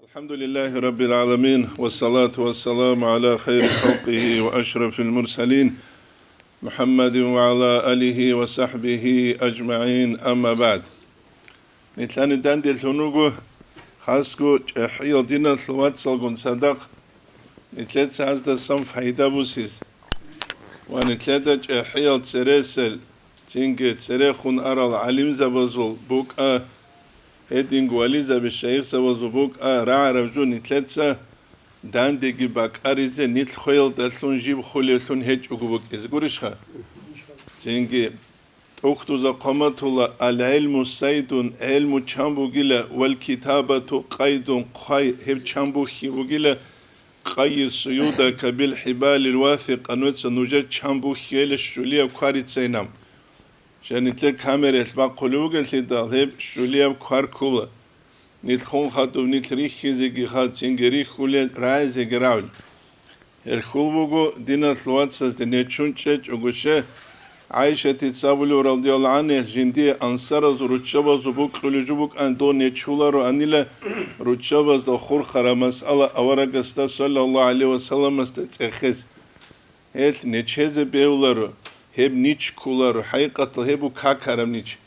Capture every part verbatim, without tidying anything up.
الحمد لله رب العالمين، والصلاة والسلام على خير خلقه وأشرف المرسلين، محمد وعلى آله وصحبه أجمعين، أما بعد. Нилъани данделъун руго, хасго чӀахӀиял диналъул вацалгун цадахъ, нилъеца гьаздасан пайда бусиз ва нилъеда чӀахӀиял цересел, цинги церехун арал гӀалимзабазул букӀа, гьединго вализаби шайихзабазул букӀа рагӀараб жо нилъеца дандеги бакӀаризе нилъ хвеялдалъун жиб хулевлъун гьечӀого букӀизе гурищха? Цинги ТӀухьдуза хъваматула: «Ал-гӀилму сайдун», гӀелму чан бугила, «вал китабату къайдун», хъвай, гьеб чан бухьи бугила, «къаййид суюдака бил хӀибалил васикъа», нуца нужер чан бухьейила щулияб кварицайин. Жанитлъе камераялъ бахъулев вугеллъидал, гьеб щулияб квар ккула. Нилъ хун хадуб нилъ рихьизеги хад, цинги рихьулел рагӀизеги равли. Гьел хьул буго, диналъул вацазде нечун чӀечӀого, ше, ГӀайшатица абулев, радияллагьу гӀангьа, жиндие ансаразул руччабазул букьулев жо букӀан, дов нечулароанила руччабазда хурхараб масъала аварагасда, саллаллагьу гӀалайгьи вассаламасда, цӀехезе. Гьел нечезе бевларо, гьеб нич кколаро, хӀакъикъаталда гьеб буго какараб нич.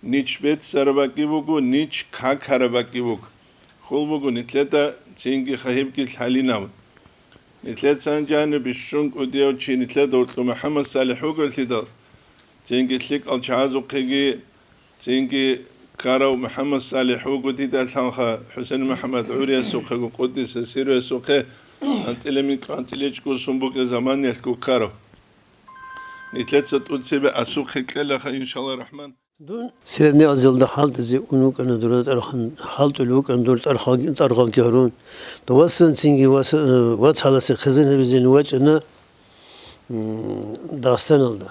Нич беццараб бакӀи буго, нич какараб бакӀи буго. Хьул буго нилъеда цинги хабарги лъалин абун. Нилъеца гьанже бищун кӀудияв чи нилъеда гьоркьов МухӀаммад СалихӀ вугеллъидал, цинги лъикӀал чагӀазухъеги, цинги ккарав МухӀаммад СалихӀ вуго дида лъанха, ХӀусен МухӀаммад гӀуриясухъего, къуддиса сирруясухъе, анцӀила микьго анцӀила чӀго сон букӀа заманиялъго ккарав. Нилъеца тӀоцебе асухъе кьелаха, иншалла рахман. Дун сиренияазелда хӀалтӀизе ун вукӀана дур тӀархал, хӀалтӀулев вукӀана дур тӀархал-, тӀархалги гьарун. Довасан цинги вас-, э, вацгӀаласе хъизан гьабизин вачӀана, м, Дагъистаналда.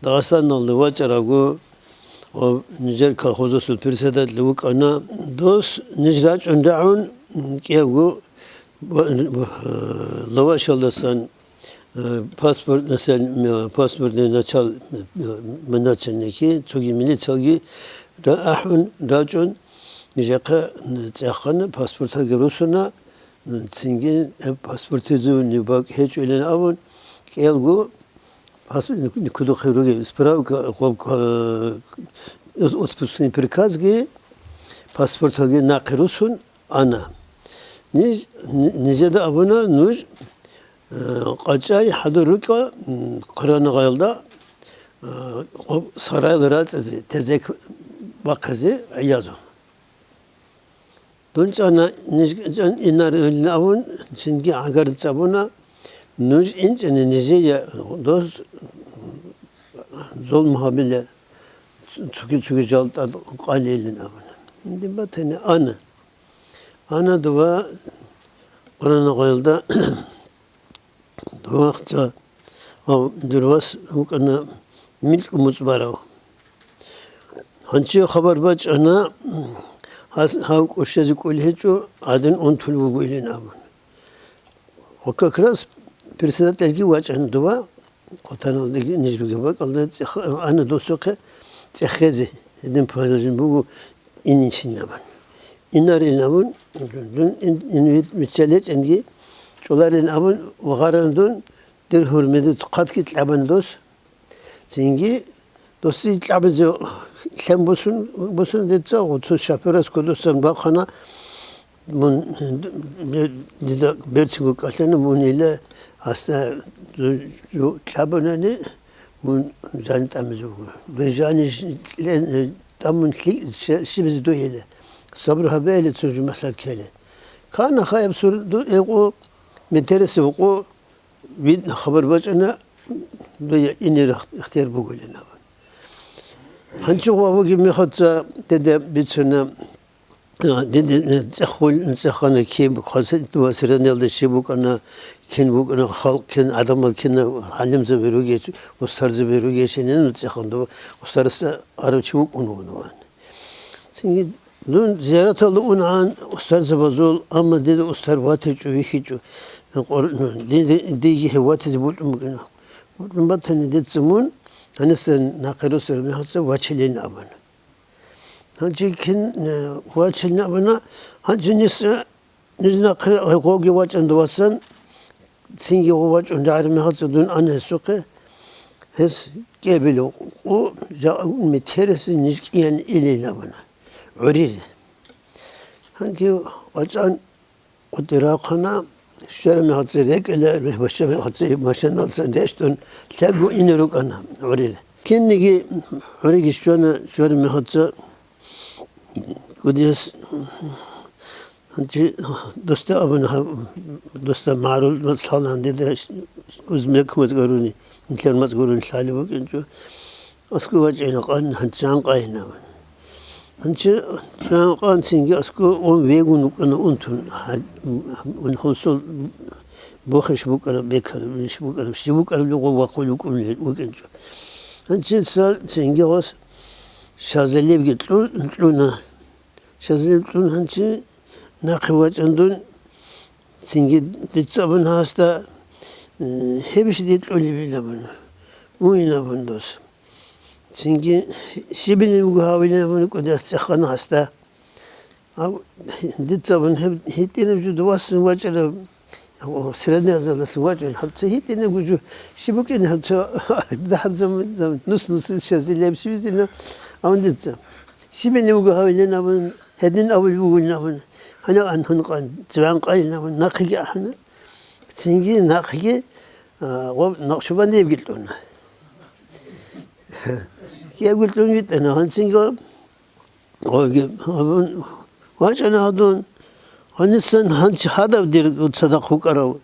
Дагъистаналда вачӀараго, ва нижер колхозасул председатель вукӀана. Дос ниж рачӀун рагӀун, м, кӀиябго ва-, ва-, э, Лавашалдасан э, паспорт, началь-, э, паспортный начал-, э, начальники, цоги милициялги ра-, ахӀун, рачӀун, нижехъе, э, цӀехана, паспорталги русуна, э, цинги, э, паспортизувни бакӀ гьечӀо илан абун, кӀиялго пас-, кудухъе ругел справка, гъоб-, э, отпускный приказги, паспорталги нахъе русун ана. Ниж-, ни-, нижеда абуна, нуж Э, къачӀай хӀадур рукӀа, м, Къуранагъаялда, э, гъоб сарайал рацӀизе, тезек бахъизе гӀиязул. Дун чӀана, ниж чӀан инарилин абун, цинги гӀагар цӀабуна, нуж инчӀани нижее дос зулму гьабила, цоги-цоги жал тӀад къалилин абуна. Дин батани ана. Ана дова Къуранагъаялда ВахъцӀа, гьав, дир вас вукӀана микьго муцӀ барав. Гьанчи хабар бачӀана, гьас, гьав кӀущазе кӀолей гьечӀо, гьадин унтулев вуго илин абун. Ва как раз председательги вачӀана дова, хъутаналдаги ниж ругеб бакӀалда цӀех-, ана досухъе цӀехезе, гьедин положение буго, ининщин абун. Инарин абун, дун ин, ин вит-, виччалечӀанги чӀоларин абун, вагъаран дун, дир гьурмеде хъатги кьабан дос. Цинги досие кьабизе лъен бусун, бусун дица, гъуцу шофёрас кодосан бахъана, мун, дида берцинго кӀалъана, мун ила гьасда жу-, жу-, кьабунани, мун жани тӀамизе вуго. Дун жани ж-, лъен-, тӀамун лъи-, щи-, щибизе дугьила. Сабру гьабейила цо жу масла ккела. Кана хаяб сур ду экъо, метересев къо, вид хабар бачӀана, дуе инер ихтияр бугилан абун. Гьанчи гъвагьуги мехаца деде бицуна, Диде цӀехул-, цӀехана кин, хъасил ва сиранелда щиб букӀана, кин букӀана халкъ, кин гӀадамал, кин гӀалимзаби ругеч, устарзаби ругечинин цӀехун дова, устарасда арав чи вукӀун вугеван. Цинги дун зияраталда унгӀан устарзабазул, амма дида устар ватичӀо, вихьичӀо. Къор-, ди-, ди-, диги гьев ватизе бутӀун букӀана. БутӀун батани дица мун, гьаниса нахъе росараб мехалъ вачилин абуна. Гьанже кин, э, вачилин абуна, гьанже ниж, э, Ниж нахъе гъоги вачӀан дувасан, цинги гъо вачӀун рагӀараб мехалца дун ана гьесухъе, гьес кӀебилев, къу жа-, метерасеб ниж кӀиян илин абуна, гӀурире. Гьанги вачӀан къутӀи рахъана, щвараб мехалца рекӀела, бащараб мехалца машиналдасан рещтӀун, лъаго ине рукӀана гӀурире. Кинниги гӀуриги щвана, щвараб мехалца кӀудияс Гьанчи досда абуна гьаб, досда магӀарул мацӀ лъалан дида, узбек мацӀ гурони, нилъер мацӀ гурони лъалеб букӀинчӀо. АскӀов вачӀайна къан, гьанчи гьанкъайин абун. Гьанчи гьанкъан цинги аскӀов ун вегун вукӀана унтун, гьа-, ун хунсул бухеш букӀараб, бекараб, иш букӀараб, щиб букӀараб, гъов вахъун вукӀун вукӀинчӀо. Гьанчи ца-, цинги гъос шазалебги кьу-, кьуна. Шазил кьун гьанчи нахъе вачӀан дун, цинги дица абун гьасда, э, гьебищ дие кьолебилан абун, уйин абун дос. Цинги щибилин буго гьавилин абун кӀудияс цӀехана гьасда. Гьав дица абун гьеб гьитӀинаб жо дувасун вачӀараб, О, сирадиазалдасан вачӀун, гьаб цо гьитӀинабго жо, щиб букӀин гьаб цо, дагьаб заман, заман, нус-нусил щазе леб щибизилан, аван дица. Щибилин вуго гьавилин абун, гьедин авул вугилин абун, гьанав ан гьанкъан, цеван къайилин абун, нахъеги ахӀана. Цинги нахъеги, а, гъоб Накъшубандиябги кьуна. Киябги кьун витӀана, гьанцинги гъобги абун вачӀана гьадун, гьанисан гьанчи гьадаб дир цадахъ вукӀарав.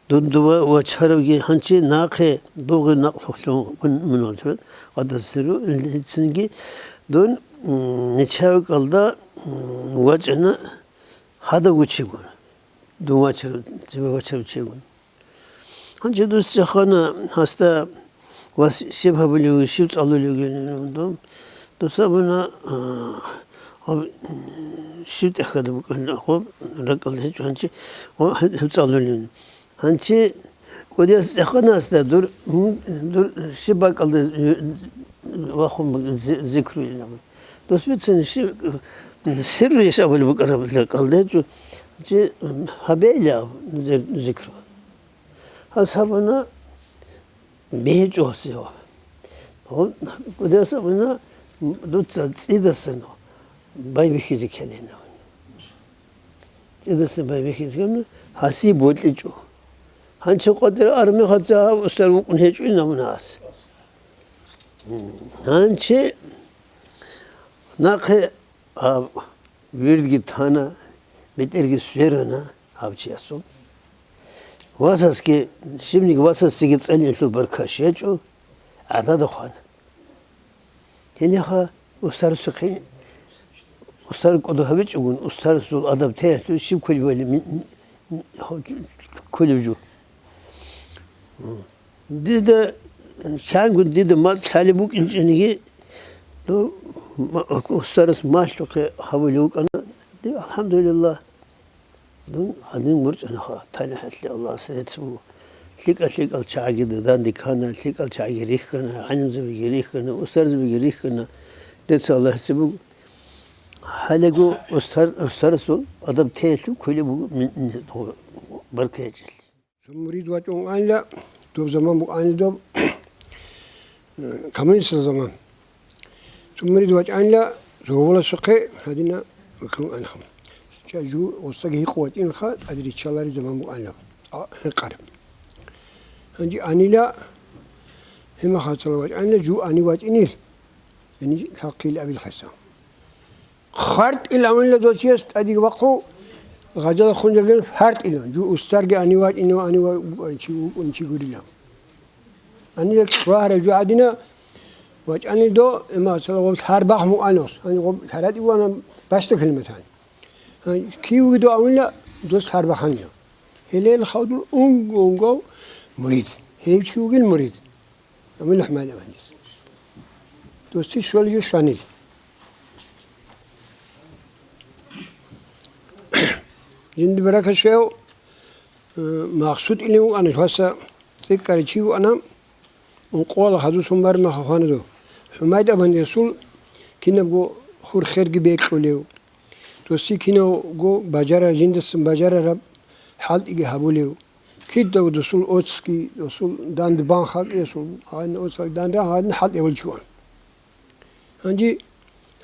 Дун дова вачаравги гьанчи нахъе дугъи накълъухълъун мун вачарав, гъадасиру, цинги дун, м, нечави кӀалда, м, вачӀана гьадав вучигун. Дун вачарав, цебе вачарав чигун. Гьанже дус цӀехана гьасда, вас щиб гьабулев, щиб цӀалулев гьенив дун. Дус абуна, а, гьаб, щиб тӀехьада букӀана, гьаб, ракӀалда гьечӀо гьанчи, гьаб, гьеб цӀалулев. Гьанчи кӀудияс цӀехана гьасда, дур, дур щиб бакӀалда вахун зи-, зикру ин абун. Дус бицани щиб, сирру иш абулеб букӀараб ракӀалда гьечӀо, чи гьабейилан абун зи-, зикру. Гьас гьабуна, бегьичӀо гьасие. Гьун, кӀудияс абуна, дуца цӀидасан байбихьизе ккелин абун. ЦӀидасан байбихьизе ккелин, гьасие бокьичӀо. Гьанчи къватӀир арми гьачӀа гьав устар вукӀун гьечӀин абуна гьас. Гьанчи нахъе гьаб вирдги тана, бетӀерги сверана гьав чиясул. Васасги, щибниги васасеги цӀалиялъул баркат щвечӀо, гӀадада хвана. Гьелеха устарасухъе, устар кӀодо гьабичӀогун, устарасул адаб теялъул щиб кколебали ми-, ми-, кколеб жо. Дида, чанго дида мацӀ лъалеб букӀинчӀониги, ну, ма-, устарас малъухъе гьабулев вукӀана, диб, алхӀамдулиллагь, дун гьадин борчӀанаха, талихӀалъе Аллагьас рецц буго. ЛъикӀа-лъикӀал чагӀаги данде ккана, лъикӀал чагӀаги рихьана, гӀалимзабиги рихьана, устарзабиги рихьана, рецц Аллагьасе буго. Гьалего устар-, устарасул адаб теялъул кколеб буго ми-, ми-, баркайчӀел. Цо мурид вачӀун вукӀанила, доб заман букӀанила доб, э, коммунистал заман. Цо мурид вачӀанила, зобаласухъе гьадина вахун анхъ. Ча жу гъосаги гьикъ вачӀинха, тӀаде риччалари заман букӀанила. А, гьекъар. Гьанже анила, гьема хацала вачӀанила, жу ани вачӀинил. Яни лъахъил абил хасан. ХвартӀил авнила досияс тӀадеги вахъу, гъажала хунжаген хвартӀила. Жу устарги ани вачӀинев, ани ва-, вукӀан чи, вукӀун чи гурила. Анила чӀвагьарай жу гӀадина, вачӀани до, има, цала гъоб лъар бахъ мукӀанос. Гьани гъоб лъаратӀи вана башта калиматан. Гьани кивги до авнила, дос лъар бахъанила. Гьелел хадур унго-унгов мурид. Гьев чи вугил мурид. Амин РахӀман Эфендис. Дости щвали жо щванил. Жинди барака щвев, э, Махсуд илин вукӀана, хваса цӀикӀкӀаричи вукӀана, ункъола хадусун бармаха хвана до. ХӀумайд абан Расул кинабго хур-херги бекьулев. Досие кинавго бажарар, жиндасан бажарараб хӀалтӀиги гьабулев. Кидаго досул оцги, досул дандбан хакӀиясул, гьанна оцги дандбан, гьанна хӀалтӀи гьавулев чи ван. Гьанже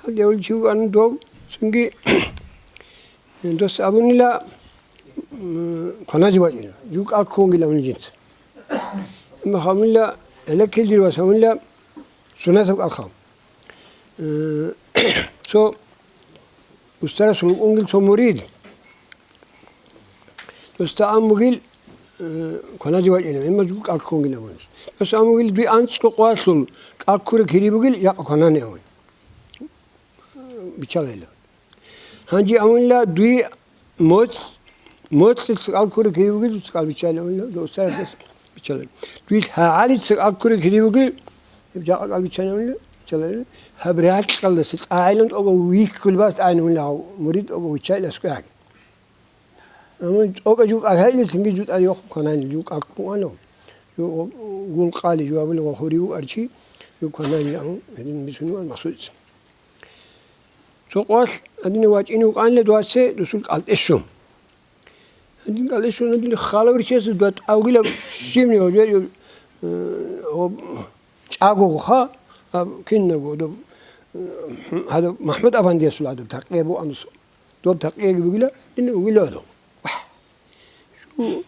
хӀалтӀи гьавулев чи вукӀана дов, цинги дос абунила, м, кваназе вачӀила, жув кӀал кконгила абуни жинца. Амма гьавунила, гӀелаккил дир вас гьавунила, сунатаб кӀалха. Э, цо устарасул вукӀунгил цо мурид. Досда аммугил, э, кваназе вачӀила, гьимма жув кӀал кконгила абуни. Дос аммугил дуе анцӀго къвалъул кӀал ккура кири бугил, жакъа кванани абуни. Биччалайила. Гьанже амунила дуе моцӀ, моцӀил цӀикӀал ккура кири бугил, дуца кӀал биччалайила, досаралдаса биччалайила. Дуе лъагӀалил цӀикӀал ккура кири бугил, гьеб жакъа кӀал биччалайила, биччалайила. Гьаб ракьалдаса тӀагӀилан тӀокӀав вихьулеб бас тӀагӀинавунила гьав мурид тӀокӀав виччайила аскӀове гьаги. Амма тӀокӀав жув кӀал гьайила, цинги жув тӀаде вахъун кванани, жув кӀал ккун вано. Жув гул къали, жув абула ва гьури вукӀарчи, жув кванани, амма гьедин бицунеб ван махсудица. Цо къвалъ гьадинав вачӀине вукӀанила дугьасе досул кӀалтӀе щун. Гьадин кӀалтӀе щун гьадин халав ричиясда дуа тӀавгилаб щибни гьожа, э, гьоб чӀагоха, аб кинаго доб, э, гьадаб МахӀмуд-афандиясул гьадаб такъия бугӀанасул. Доб такъияги бугила, гьадин вугила гьадав. Вагь! Жу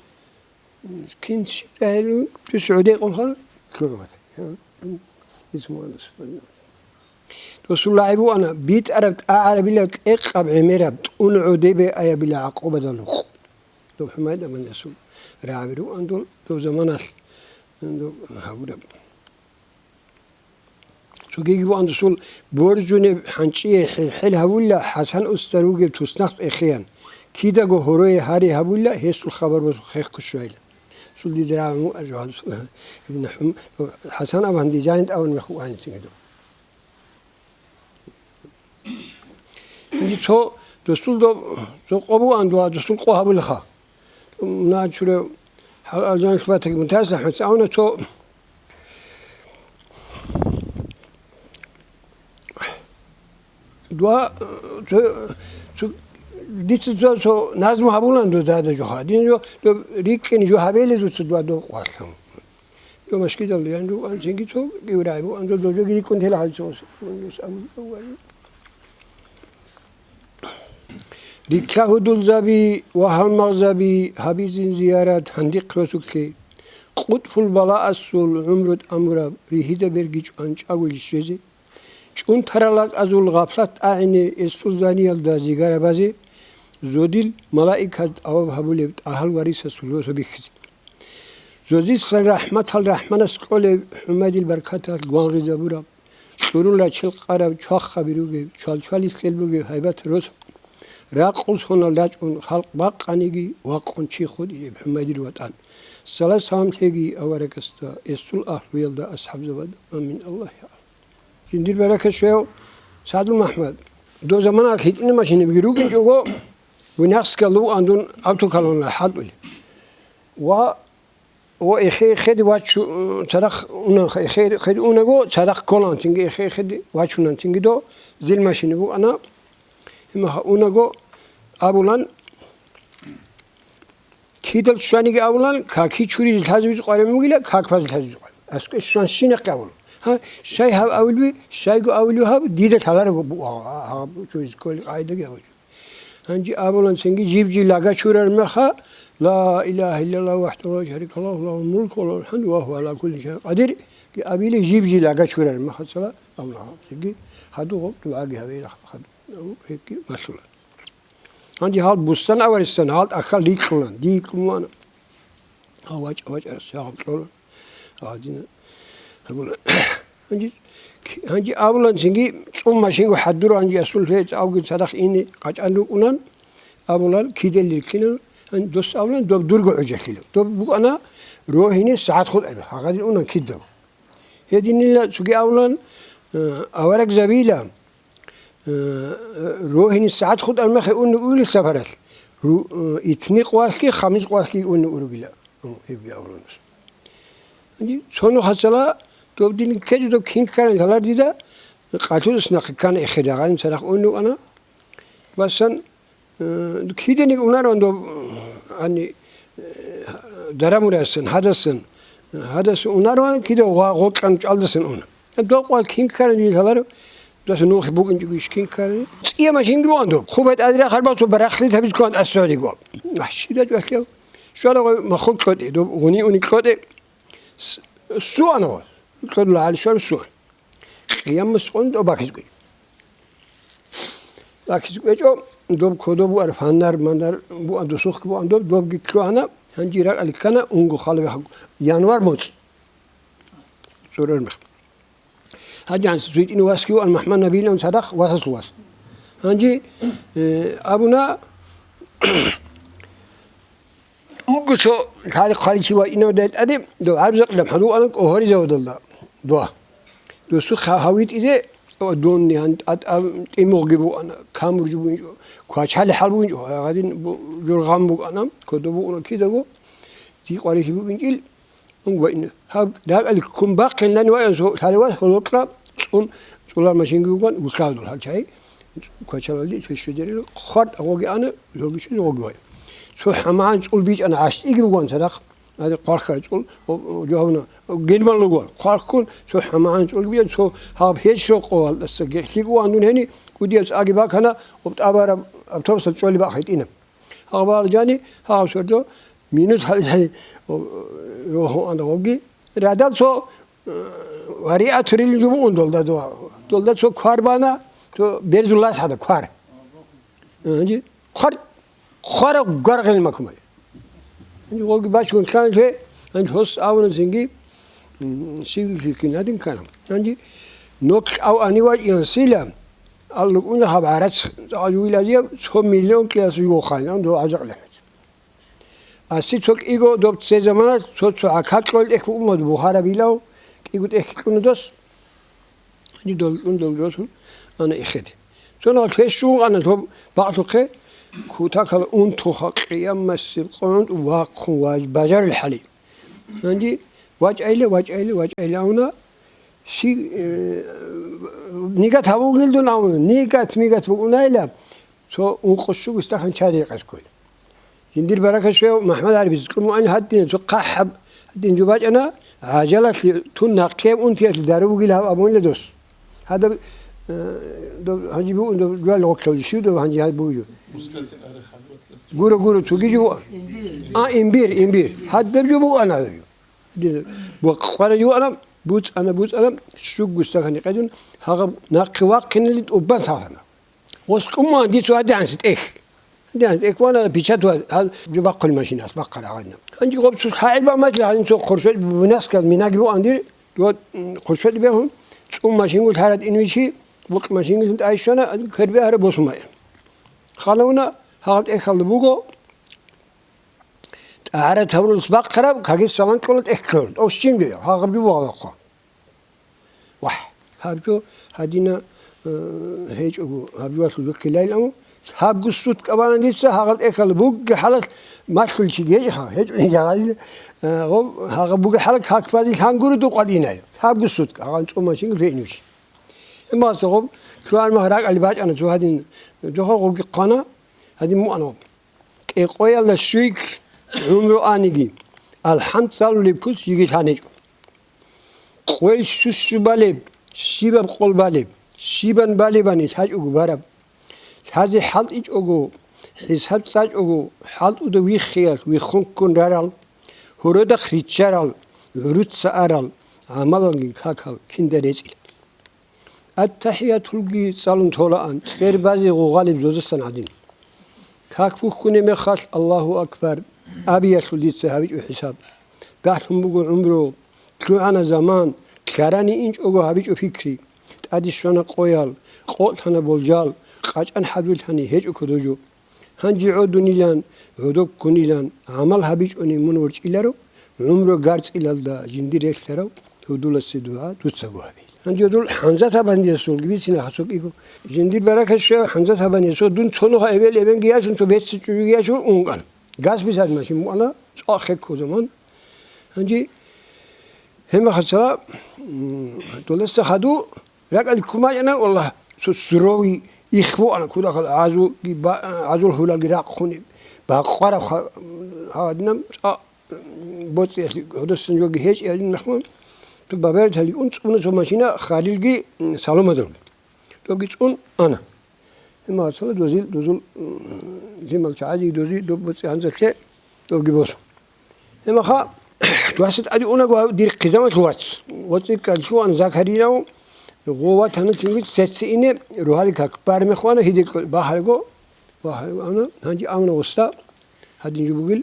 Кин щиб тӀагӀел, дус гӀодекъунха лъугӀугӀат. Досул рагӀи буана, битӀараб тӀагӀарабила кьекъаб гӀемераб, тӀун гӀодебе аябила гӀакъубадал гьукъ. Доб ХӀумайд-афандиясул рагӀаби руан дол, доб заманалъ, доб гьабураб. Цогиги буан досул боржунеб хӀанчӀие хӀел-хӀел гьавула ХӀасан устар вугеб туснахъ эхеян. Кидаго гьорое гьари гьабула, гьесул хабар босун хехго щвайла. Сул дида рагӀун вугӀаржу гьадусул. Ибн ХӀум-, ХӀасан-афанди жанит аван мехалъ вугӀанин цинги доб. Инги цо досул доб-, цо къо буан дуа досул къо гьабулаха. Начуре гьал алжан хлопотаги мутасахӀ, гьанцӀ авна цо дуа, цо, цо, дица цо, цо назму гьабулан дуда дада жуха. Дин жо, доб рикӀкӀин жо гьабели дуца дуа доб къвалъан. Доб машгидалда ян жо анцинги цо гиврай бу, анцо дожоги рикӀкӀун тела гьалцо. Рикла гьудулзаби ва гьалмагъзаби гьабизин зиярат гьандихъ росулъе, къутӀфул балаасул гӀумру тӀамураб ригьида берги чӀван чӀагулищ жезе, чӀунтарал ракӀазул гъафлат тӀагӀине эсул заниялда зигарабазе, зодил малаиказ тӀаваб гьабулеб тӀагьал варисасул росу бихьизе. Зодисан рахӀматал РахӀманас кьолеб ХӀумайдил баркаталъ гвангъизабураб, кьурул рачел къараб чвахаби ругеб, чвалчвали хьел бугеб гьайбат росу, ракъул сонал рачӀун халкъ бакъаниги вакъун чи хутӀизеб ХӀумайдил ватӀан. Салат-салам лъеги аварагасда, эсул агьлуялда, асхӀабзабада. Амин. Аллагь, я Аллагь. Жиндир баракат щвев, СагӀдул МахӀмад. Дов замана лъитӀина машинабги ругинчӀого, винахъсгал лугьун дун автоколонна хӀалтӀулеб. Ва, ва эхе-, эхеде вачу-, цадахъ уна-, эхе-, эхеде унаго, цадахъ кколан цинги, эхе-, эхеде вачунан цинги до, зил машина букӀана. Гьимаха унаго абулан, кидал щваниги абулан, каки чуризе лъазабизе къваригӀун бугила, как базе лъазабизе къваригӀун. АскӀве щван щинахъе абулан. Гьа, щай гьаб авулви, щайго авулви гьаб, дида лъаларого бу-, а, а, а, чуризе кколи къайдаги абулев. Гьанже абулан цинги жиб-жи лага чурар меха, ла илагьа иллаллагь вахӀдагьу ла шарика лагьу, лагьул мулку ва лагьул хӀамду ва гьува гӀала кулли шайин къадир, абили жиб-жи лага чурар меха цала, амма цинги хадуго дугӀаги гьабейила хадуго, гьебги малъула. Гьанже гьал бусан аварисан гьал тӀахьал рикьулан, дикьун вана. Гьав вачӀа-вачӀарас гьагъаб кьола. Гьадина гьабула. Гьанже, гьанже абулан цинги цӀун машинго хӀадура, гьанже асул гьечӀ авги цадахъ ине къачӀан рукӀунан, абулан кидел риккинан, гьан дос абулан доб дурго гӀужалъила. Доб букӀана рогьине сагӀат хутӀараб, гьагъадин унан кидаго. Гьединила цоги абулан, э, аварагзабила, э, э, рогьине сагӀат хутӀар мехе унни уйли сапаралъ, ру-, э, итни къвалъги, хамис къвалъги унни уругила. О, гьебги абулан. Гьанже цо нухацала доб дин ккезе доб кин ккаран лъалар дида, къалъудас нахъе ккана эхеда, гъанин цадахъ унни укӀана. Васан, э, киденик унарван доб, ани, э, Дарамурасан, гьадасан, гьадасан унарван кида гъа-, гъоркьан чӀалдасан уна. Докъвал кин ккарани лъаларо, даса нухи букӀинчӀого иш кин ккарани. ЦӀия машинги бугӀан доб. Хъубай тӀаде рахъарбал цо барахълит гьабиз ккан асухӀдиго. Ахь, щиб дачӀ вахъяв? Щвала гъой махул кьотӀе, доб гъуни уни кьотӀе. С-, суана гъой. Кьодула гьали щвараб суан. Къиямас къун доб бакиз кӀвечӀо. Бакиз кӀвечӀо, доб кодо буар, фаннар, маннар буан, досухъ буан доб, добги лъугьана, гьанже ракӀалде ккана, унго хала вехъ январ моцӀ. ЦӀурар мех. Гьадинан СуйтӀин васги ван МухӀаммад Набилан цадахъ васасул вас. Гьанже, э, абуна, Уго цо лъали хъаличи вачӀинавдай тӀаде, дов гӀарзакълъи хӀалуана кӀогьоризавадалда дуа. Досухъ гьавитӀизе, о, дунни гьан-, а-, а-, тӀимугъги буана, камурги бугинчӀо, квачали хӀал бугинчӀо, гьадин бу-, жургъан букӀана, кодо букӀуна кидаго, зи къварилъи букӀинчӀил, унго ваина. Гьаб ракӀали ккун бахъинлъани ваан цо лъали вас гьолокьа цӀун, цӀулар машинги буган, вухьадул гьал чагӀи, квачалалде, пешшудерил, хварт агъоги ана, логичӀо гъоги вай. Цо хӀамагӀан цӀул бичӀана, гӀащтӀиги буган цадахъ, гьари хъвархъай цӀул, о, о, жавабна, гелман лугван, хъвархъун, цо хӀамагӀан цӀулги бичӀан, цо гьаб гьечӀо къоялдаса гехлъиги ван дун гьени, кӀудияв цӀаги бакана, об тӀабараб автобусал чӀоли бахъайтӀина. Гьабал жани, гьаб сордо, минус гьалжани, о, о, о, ана гъоги. Радал цо, э, вариатурил жубун долда дуа. Долда цо квар бана, цо берзулас гьада квар. Гьанже хъвар-, хъварав гаргъел макумай. Гьанже гъоги бачгун лъан лъе, гьанже гьос авна цинги, м, сивилъи кин гьадин ккана. Гьанже нокь ав ани вачӀиян сила, аллукӀуна гьаб гӀарац цӀалуйилазияб цо миллион кьияс жугьу хъайнан дов гӀажакълъи гьабиз. Аси цо кӀиго доб цей замана цо-цо гӀакакьол тӀехь букӀун Бухарабилав кӀиго тӀехь кьуна дос. Гьанже дол кьун дол досун ана эхеде. Цо нагъ квешун ана лъоб бакълъухъе, кутакал унтуха къиямасеб къунтӀ вахъун важ-, бажарил хӀали. Гьанже вачӀайла, вачӀайла, вачӀайла авна, Щи, э, нигат гьабугил дун абуна, нигат-мигат букӀунайилаб, цо ункъо щуго стакан чай рекъаскуй. Жиндир баракат щвев МухӀаммад ГӀарбица кьун мугӀан гьадин, цо хъахӀаб гьадин жо бачӀана, гӀажалалъе тун нахъе унтиялъе дару бугил гьаб абунила дос. Гьадаб, э, доб гьанжи бугун, доб жуал гъоклъавли щив доб гьанжи гьай бугив? Гуро, гуро, цоги жо. А, имбир, имбир. Гьадаб жо бугана гьадаб жо. Дир букъвара юана, буцӀана, буцӀана, щугу стакани къедун, гьагъаб нахъе вахъинали тӀубан сахана. Воскъуман дицу гьадигӀанси тӀех. ГьадигӀанси тӀех вана, печать ва гьал жо бахъуни машиналъ бахъара гьадна. Гьанже гъоб цо хӀаил бамаки гьанин цо хуршот, выносказал минаги бугӀан дир, дова, м, хуршот бегьун, цӀун машингу лъарад инвичи, букъ машингу лъун тӀайщана, квербегьара босун майан. Халавна, гьагъаб тӀехалда буго, ТӀагьарат гьабуралъ бахъараб, кагир салам кьола тӀехьлъун, тӀощин бе, гьагъаб жо вагъахъа. Вагь, гьаб жо гьадина, э, гьечӀого, гьаб жо валъу жо ккелайилан, гьабгу сутка бана дица, гьагъаб тӀехьалда бугги хӀалалъ малъулчи гьечӀха, гьечӀо гьагъалил, э, гъоб, гьагъаб буги хӀалал как бази лъангури дукъадинай. Гьабгу сутка, гьагъан цӀо машинги лъугӀинучи. Имаца гъоб, лъугӀан магь ракӀали бачӀана цо гьадин, дохо гъобги хъана, гьадин муана гъоб. КӀикъоялда щуйкь гӀумру аниги, алхӀамд цӀалулеб куц йигилъан гьечӀо. Къойил щущу балеб, щибаб къол балеб, щибан балебани лъачӀого бараб. Лъазе хӀалтӀичӀого, хӀисаб цӀачӀого, хӀалтӀуда виххиялъ виххун ккун рарал, гьородахъ риччарал, гӀуруца арал, гӀамалалги какал кинда рецӀила. АттахӀиятулги цӀалун толаан, цӀер базе гъугъалеб зодасан гӀадин. Как бухьунеб мехалъ, Аллагьу акбар абиялъул дица гьабичӀо хӀисаб. Галъун буго гӀумру, лъугӀана заман, лъарани инчӀого гьабичӀо пикри, тӀаде щвана къоял, къокълъана болжал, къачӀан хӀадурлъани гьечӀо кодо жо. Гьанже гӀодунилан, гӀодоккунилан гӀамал гьабичӀони мун ворчӀиларо, гӀумру гарцӀилалда жиндир релълъарав гьудуласе дугӀа дуцаго гьабил. Гьанже гьудул ХӀамзат абандиясулги бицина гьасукӀиго. Жиндир баракат щвев ХӀамзат абандиясул дун цо нуха эбел-эбенги яшун, цо беци чӀужуги яшун ункъан. Газ бисад машин муана, цӀакъ хекко заман. Гьанже гьемахъа цала, м, долеса хаду, РакӀалде ккун бачӀана, валлагь, цо суровый Ихбуана кудахъал гӀазулги ба-, гӀазул гьуралги рахъуни, бакъвараб ха-, гьадинаб цӀа-, боцӀиялъе гьодосан жоги гьечӀи гьадин нахман, цо бабариталги ун цӀуна цо машина Халилги, м, Саломадалги. Добги цӀун ана. Гьемал цала дозил, дозул, м, лъимал чагӀази дози доб боцӀи гьанзалъе добги босун. Гьемаха, дугьасе тӀаде унаго гьав дир хъизамалъ вац. Ва цӀикӀкӀал щуан Закарияв, гъо ватана цинги цецциине, рогьалил как бармехъ вана, гьидикь бахарго, бахарго ана, гьанже амна гъоста, гьадин жо бугил,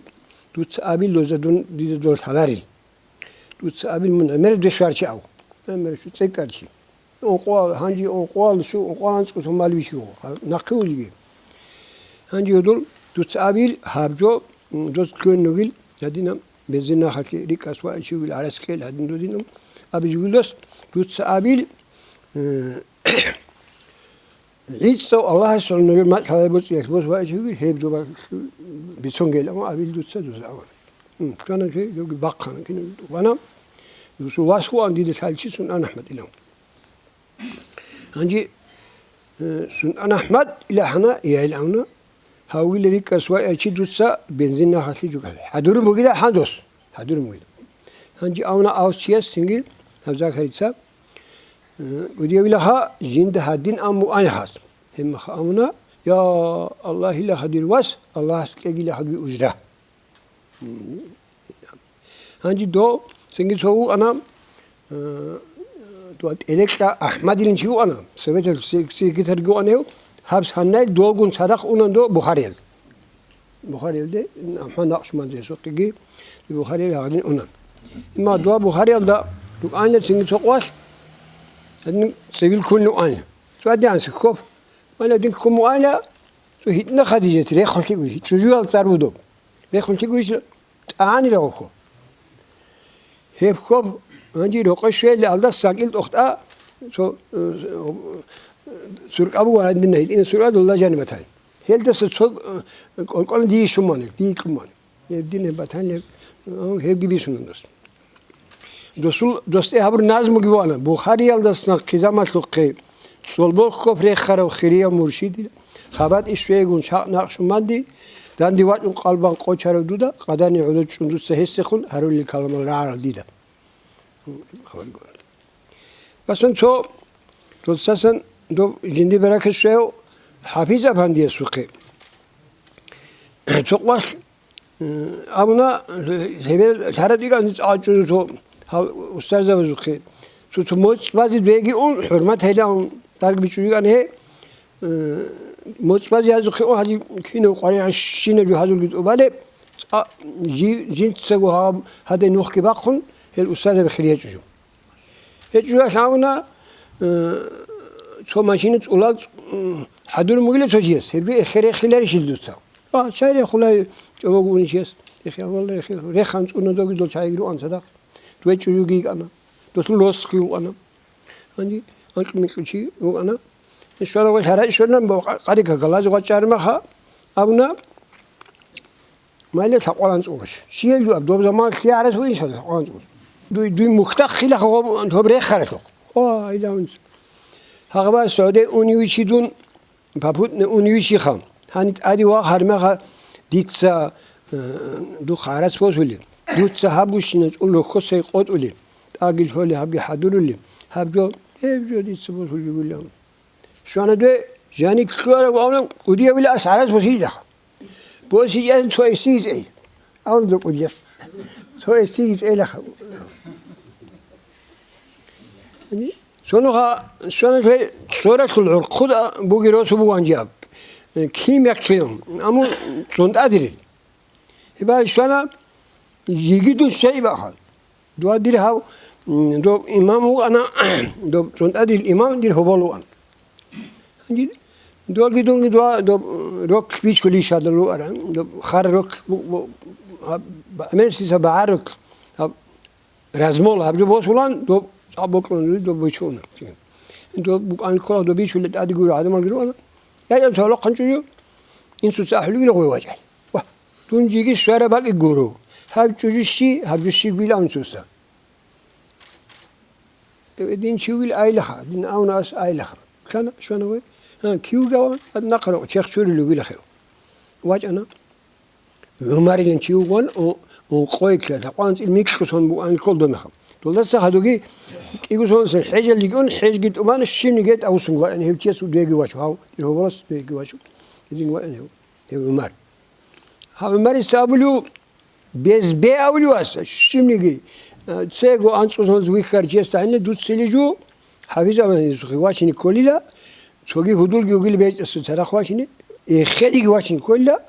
дуца абил лоза дун, дида дол лъаларил. Дуца абил мун гӀемер дешварчи ав. ГӀемер шу цӀикӀкӀарчи. Ункъвал, гьанже ункъвал, шу ункъвал анцӀго мал вищи гъо, нахъе улги. Гьанже гьудул дуца абил гьаб жо, м, доз кквен ругил, гьадинаб бензин нахалъе рикӀкӀас ваичи вугил гӀарац кьел гьадин додинаб абизе вугилас, дуца абил, э, гӀицӀав Аллагьас гӀунрул макьалай боцӀиялъ боз ваичи вугил, гьеб доба бицун гел, амма абил дуца дуза аван. М, кана жо, жоги бахъана, кина вана, дусул вас вуан дида лъалчи сун ан АхӀмад илав. Гьанже, э, сун ан АхӀмад илагьана, я илавна, Гьавгила рикӀкӀас вай, чи дуца бензин нахалъе жугьа. ХӀадурун бугила хӀадос. ХӀадурун бугила. Гьанже авна авс чияс цинги гьаб Закарица, э, удиявилаха жинда гьадин ам муайхас. Гьебмаха авна, я Аллагьила хадир вас, Аллагьас кьегила хадуй ужра. Гьанже дов цинги цо вукӀана, э, дова ТӀелекьа АхӀмадилин чи вукӀана, советал се-, секретарь вукӀана гьев, гьаб саннай довгун цадахъ унан дов Бухариялде. Бухариялде, АхӀмад Накъшбанди гьесухъеги, Бухариял гьагъадин унан. Имма дова Бухариялда рукӀанила цинги цо къвалъ, гьадин цевил ккун вукӀанила. Цо гьадин анси хьоб, валя дин ккун вукӀанила, цо гьитӀна Хадижат, рехун лъикӀ гурищ, чӀужуял цӀар вудоб. Рехун лъикӀ гурищ, тӀагӀанила гъо хьоб. Гьеб хьоб, гьанже рокъой щвелли алдас сакӀил тӀохтӀа, цо, э, суркъа буго гьадинна, гьитӀина суркъа долла жаниб батани. Гьелдаса цо, э, кӀолкӀолан дие щумани, дие кьумани. Гьеб дин гьеб батани, гьеб, э, гьебги бисуна дос. Досул, досде гьабур назмуги вана, Бухариялдасан хъизамалъухъе, цолбол хьоб рехарав хирияв муршидил, хабатӀи щвейгун чакъ Накъшбанди, данде вачӀун къалбан къочарав дуда, къадани гӀодов чӀун дуца гьесехун гьарулел каламал рагӀарал дида. Васан цо, доцасан доб жинди баракат щвев ХӀафиз Апандиясухъе. Цо къвалъ Э, абуна, э, гьебе лъара дигӀан цӀа чӀужу цо гьал устарзабазухъе. Цо, цо моцӀ базе бегиун, хӀурмат гьелаун, дарг бичӀчӀулигӀан гье, э, моцӀ базе гьазухъе о гьази кинав къваригӀан щинаб жо гьазулги тӀубалеб, цӀа жи-, жинцаго гьаб гьадай нухги бахъун, гьел устарзаби хириячӀужу. ГьечӀо лъавна, э, цо машина цӀулал, м, хӀадурун бугила цо чияс. Гьебги эхе рехиларищ ил дуца? А, чай рехулай чӀобого унчияс. Эхе, валла, эхе, рехан цӀуна доги дол чайги руан цадахъ. Дуе чӀужуги йикӀана. Досул росхъи вукӀана. Гьанже анкь-минкьучи вукӀана. Ишварав лъара ишварна, бо-, къа-, къари какалазе гъвачӀармаха. Абуна, Майла лъакъвалан цӀугъаш. Щиял дуаб, доб заман лъиарас ву иншалла лъакъвалан цӀугъаш. Дуй, дуй мухтахъила гъоб, гъоб рехаралъухъ. О, айлавунц. Гьагъабар согӀде уневичи дун, попутно уневичиха. Гьани тӀади вахъ гьармаха дица, э, духъ гӀарац босулеб. Дуца гьаб гущина цӀул рохьосай къотӀулеб. ТӀаги лъолеб гьабги хӀадурули. Гьаб жо, гьеб жо дица босулеб бугилан. Щвана дуе, жани ккарав авлан, кӀудиявила ас гӀараз босилаха. БосичӀан цо эсиги цӀей. Авлан кӀудияс. Цо эсиги цӀелаха. Цонуха, щвана дуе, цоралъул гӀурхъуда буги росу буган жаб. Ким яхъилан, аму цонтӀадири. Гьебал щвана, жиги дун щай бахъал. Дуа дир гьав, м, доб имам вукӀана, доб цӀунтӀадил имам дир гьобол вукӀан. Гьанже дуаги дунги дуа доб рок бичулищ гьадал вукӀара, доб хар рок бу-, бу-, гьаб, гӀемерисица багӀа рок, гьаб, размол гьаб жо босулан, доб цӀакъ бокьун доб бичуна. Доб букӀан ккола доб бичулел тӀаде гуро гӀадамал гуро. Я, я, цо лохъан чӀужу, инсуца ахӀулгила гъой вачӀал. Ва, дун жиги щвара бакӀи гуро. Гьаб чӀужу щи, гьаб жо щи бил анцуса. Э, дин чи вил айлаха, дин авна ас айлаха. Кана, щвана вай. Гьа, кивгаван, ад нахъа рокъ черх чурулев вилахев. ВачӀана. ГӀумарилан чи вугоан, у-, ункъоялъ лъакъван цӀил микьго сон бугоан ккол домехаб. Долдаса гьадуги кӀиго сонлъан хӀежалде гьикъун, хӀежги тӀубан, щибниги тӀавусун вачӀана гьев чияс, дуеги вачун, гьав, Иргьоболас дуеги вачун. Гьедин вачӀана гьев, гьев ГӀумар. Гьав ГӀумарица абулев, безбе абулев ас, щибниги, э, цего анцӀго сонлъан вихьарав чиясда гӀенилла дуца лижу, ХӀафиз Аманисухъе вачине кколила, цоги гьудулги вугила бечӀаса цадахъ вачине, эхедиги вачине кколила,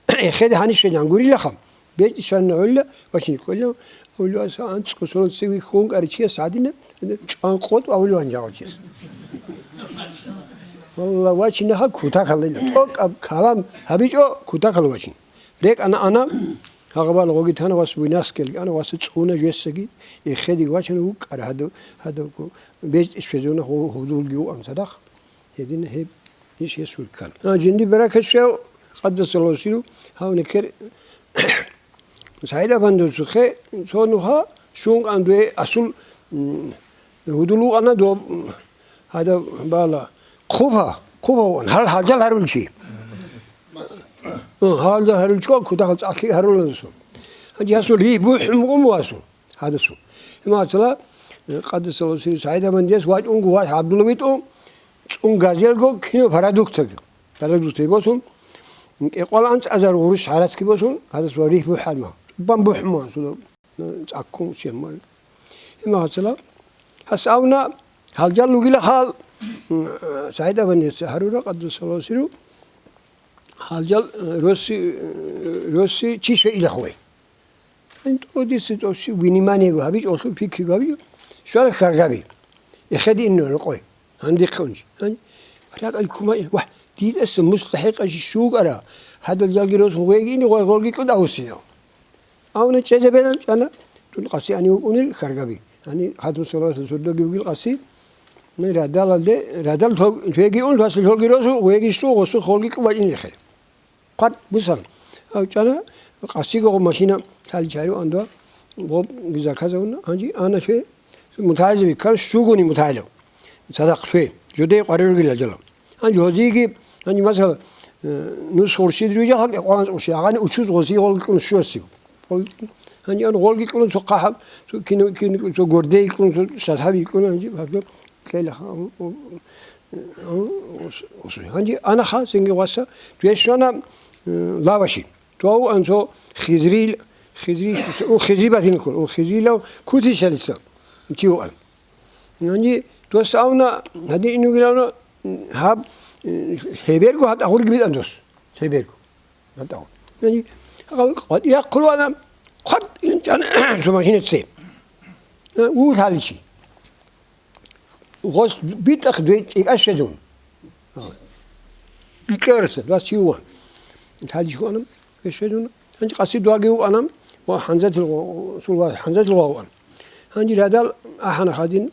эхеде гьанищ гьанигӀан гурилаха, бечӀи щванна гӀолила, вачине кколила, абулев ас, анцӀго сонлъан цеве вихьун кӀарав чияс гьадинаб, чӀван къотӀ абулев гьанжагъав чияс. Валла, вачинаха кутакалила, тӀокӀаб калам гьабичӀо кутакала вачин. РекӀана ана, гьагъабала гъоги тана вас винас ккелги ана, вас цӀуна жессаги, эхедиги вачана вукӀара гьадав-, гьадавго бечӀи щвезуна гьу-, гьудулги вуан цадахъ. Гьедин гьеб иш гьес вуккан. А, жинди баракат щвев, къаддасаллагьу сирру, гьав некер СагӀид-афандиясухъе цо нуха щун кӀан дуе асул, м, гьудул вукӀана доб, м, гьадаб бала. Хъуб гьа, хъуб гьаван, гьал-, гьалжал гьарулчи. Гьалжал гьарулчи кутакал цӀалъи гьаруланасун. Гьанже гьасул ригь бухӀун букӀун буго гьасул, гьадасул. Имацала, э, къаддасаллагьу сирру, СагӀид-афандияс вачӀунго вац ГӀабдулла витӀун, цӀун газелго кино продуктаги. Продуктаги босун, кӀикъоялда анцӀазар гъурущ гьарацги босун, гьадас ва ригь бухӀарма. Бан бухӀун буго гьасул. ЦӀаккун щемал. Имагьацала, гьас абуна, гьалжал ругила хал, м, СагӀид-афандияс гьарура, къаддасаллагьу сирру, гьалжал, э, росси, э, росси чи щвейила хвей. ТӀодисе тӀоси вниманиего гьабичӀо, гьолъул пикриго гьабичӀо, щвала хьаргаби. Эхеде инна рокъой. Гьанже дихъе унчи. Гьанже ракӀал кумай, вагь, дидаса мустахӀикъав чи щугара, гьадал жалги росун гъвеги ини гъой гъолги кьуд авусияв. Авна чӀезабилан чӀана, дун къаси ани вукӀунел хьаргаби. Гьани хадум салаватал сордоги вугил къаси, ну, радалалде, радал лъо-, лъеги ун, васил лъолги росу, гъвеги щу, гъосу холги кьубачӀин ихе. Хъван бусан. Гьав чӀана, къасиго гъо машина лъаличари андуа, гъо заказавун, гьанжи ана фе, мутагӀилзаби ккан щугони мутагӀилав. Цадахъ фе, жодее къваригӀугила жала. Гьанжи гьозиги, гьанжи масала, э, нус хуршид руйжа хӀакъ къванас урши, агъани учуз гъози гъолги кьун щуасив. Гъол-, гьанжи ан гъолги кьун цо хъахӀаб, цо кино, кино, цо гордей кьун, цо шалхӀаби кьун, гьанжи, кьела, а, у, у, у, ус-, ус-, гьанже анаха цинги васа, дуе щвана, э, лаваши. Туав анцо Хизрил, Хизри, у Хизри батин ккол, у Хизрилав кутичалица, чи вуан. Гьанже дос авна, гьадин инугилавна, гьаб, э, лъеберго гьаб тӀагъурги битӀан дос, лъеберго. ГьатӀав. Яни, гьав къватӀире хъулуана, хъват илинчӀан цо машина цей. Э, вугьаличи. Гъос битӀахъ дуе чӀикӀа щвезун. ИкӀараса, вас чи вугьан. Лъаличи вугьана, ве щвезун. Гьанчи къаси дуаги вугьана, ва хӀанзатил гъо-, сул ва хӀанзатил гъо вугьан. Гьанчи радал ахӀана хадин,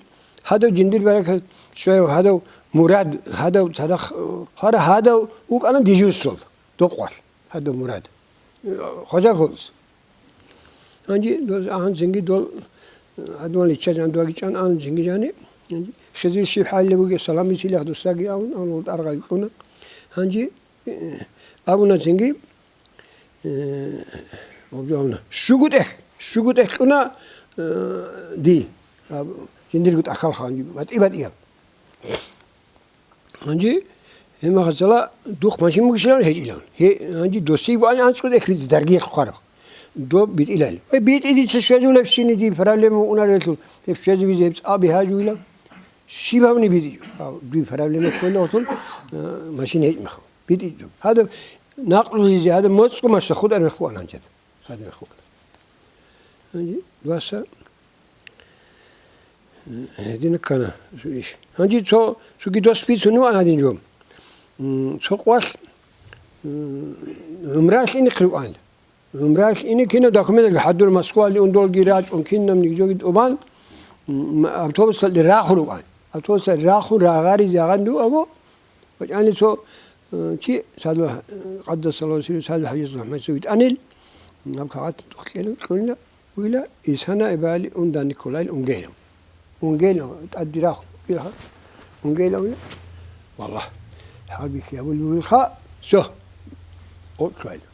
гьадав жиндир баракат щвев, гьадав мурад, гьадав цадахъ, гьара гьадав вукӀана дежурствол, докъвал. Гьадаб мурад. Хважа хъулус. Гьанже дос агьан цинги дол, гьадумал ичча жан дуаги чӀан ан цинги жани. Гьанже хизил щиб хӀалилеб бугеб салам бицилах дусаги авун, авун вол тӀаргъай кьуна. Гьанже, э, абуна цинги, э, абуна. Щугу тӀех, щугу тӀех кьуна, э, ди. Аб-, жиндирго тӀахьалха гьанже, батӀи-батӀияб. Гьанже, гьемахъацала дух машин бугищилан гьечӀилан. Гье, гьанже досие бугӀани анцӀго тӀехь даргиялъ хъвараб. Доб битӀилал. Ва битӀи дица щвезулебщини диб проблема унарелъул. Гьеб щвезабизе гьеб цӀа бигьажуила. Щиб гьавни битӀичӀо? Гьав, диб проблема ккола гьатун, а, машин гьечӀ мехав. БитӀичӀо. Гьадаб накълулъизе, гьадаб моцӀго машин хутӀар мехъ вуан гьанжада. Гьадаб мехъ вуан. Гьанже, васа, Гьедина ккана иш. Гьанже цо, цоги дос бицунев ан гьадин жо. М, цо къвалъ, м, гӀумралъ ине хъиркъан. ГӀумралъ ине кинаб документалги хӀадур Москвалде ундолги рачӀун кинаб нигжоги тӀубан, м, автобусалде рахун рукӀан. Автобусалде рахун рагъаризе агъан руго, вачӀани цо, э, чи садва, къаддасаллагьу сирру садва хӀажатул рахӀматиса витӀанил, гьаб кагъат тухкӀела кьунила. Вила Исана ибали унда Николай унгела. Унгела, тӀадирахъ, унгела, унгела, унгела. Валлагь. гьабихьи гьабулеб бугелха, всё, гъоркьайла.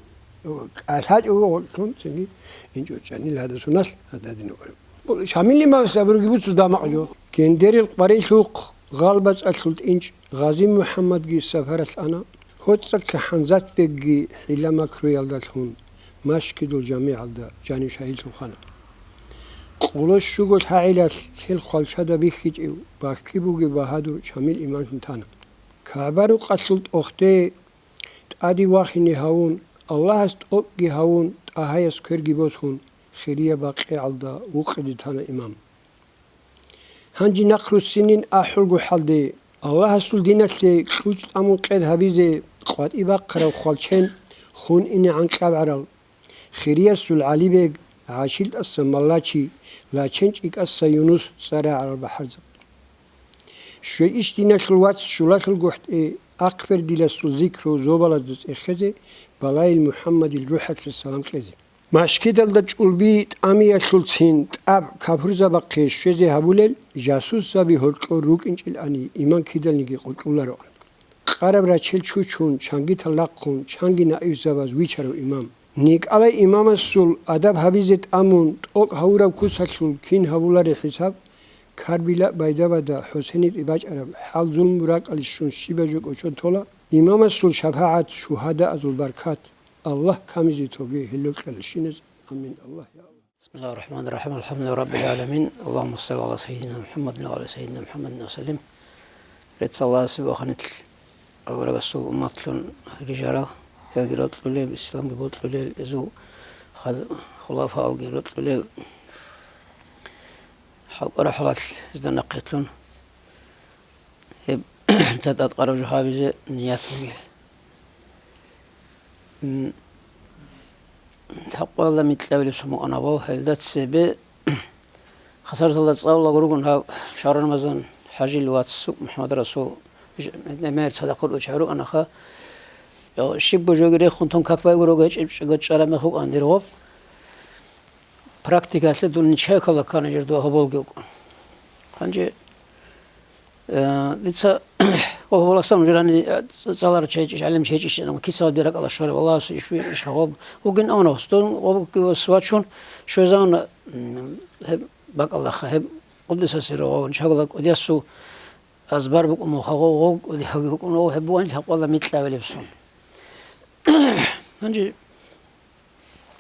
КӀалъачӀого гъоркьун цинги инчӀо чӀанила гьадасуналъ гьададин гъоркь. Шамил имамас абуруги буцу дамакъ жо. Гендерил къварилъухъ гъалбацӀалъул тӀинчӀ Гъази МухӀаммадги сапаралъ ана, гьоцӀалъа ХӀанзатбегги хӀила-макруялдалъун Машкидул жамигӀалда жанив шагьидлъун хана. Къоло щуго лъагӀелалъ лъел хвалчада бихьичӀев, бахги бугев багьадур Шамил имамлъун тана. КагӀба-рукъалъул тӀохде тӀаде вахине гьавун, Аллагьас тӀокӀги гьавун, ТӀагьаяс кверги босун, хирияб бакъигӀалда вукъизе тана имам. Гьанже нахъ руссинин ахӀулгохӀалде, Аллагьасул диналъе кьучӀ тӀамун къед гьабизе къватӀибе бахъарав хвалчен хун инегӀан кьабгӀарал, хириясул ГӀалибег, ГӀашилтӀаса Маллачи, Лачен-ЧӀикӀаса Юнус цӀар рагӀарал бахӀарзаб. Щвейищ диналъул вац щулалъул гохӀтӀе ахъбердиласул зикру зобалазда цӀехезе, балайил МухӀаммадил рухӀалъе салам кьезе. Машкидалда чӀулби тӀамиялъулцин тӀаб капурзабахъе щвезе гьабулел, жасусаби гьоркьор рукӀинчӀелани иман кидалниги къокьулароан. Къараб рачел чучун, чангитал рахъун, чанги наибзабаз вичарав имам. НикӀалай имамасул адаб гьабизе тӀамун, тӀокӀ гьавураб куцалъул кин гьавулареб хӀисаб, Карбила байдабада ХӀусейнитӀи бачӀараб хӀал-зулму ракӀалде щун щибаб жо кӀочон тола, имамасул шапагӀат, шугьадаазул баркат, Аллагь камизе тоге гьел рокьалилщиназ. Амин. Аллагь, я Аллагь. بسم الله الرحمن الرحيم. الحمد لله رب العالمين. اللهم صل على سيدنا محمد وعلى سيدنا محمد وسلم. Рецц Аллагьасе баханил аварагасул умматлъун рижарал, гьелги рокьулел, исламги бокьулел, изул хал-, хулафаалги рокьулел, хӀалкӀвара хӀалалъ изда нахъетлъун гьеб тӀадкъараб жо гьабизе ният бугел. М, лъабкъоялда микьабилеб сумукъанабал гьелда цебе Хасарталда цӀалулаго ругун гьав Шагьру Рамазан ХӀажил вац МухӀаммад Расул, мер цадахъ уркӀичӀ гьарукӀанаха. Щибго жоги рехун тун как байгурого гьечӀеб чӀараб мех вукӀан дир гъоб. Практикалъе дун нечаякалда ккана жер дова гьоболги вукӀун. Гьанже, э, дица гьоболасан журани цӀаларав чи гьечӀищ, гӀалим чи гьечӀищ, киса гьаб ракӀалда щвараб Аллагьас иш, иш гьаб вугин авнавас. Дун гьобги вачун щвезавуна, м, гьеб бакӀалдаха, гьеб къуддиса сирругьу, гьанже гьагула кӀудиясул азбар букӀун мухъагъо, гъов кӀудияги вукӀун, гъов гьеб бугӀин лъабкъоялда микьабилеб сун. Гьанже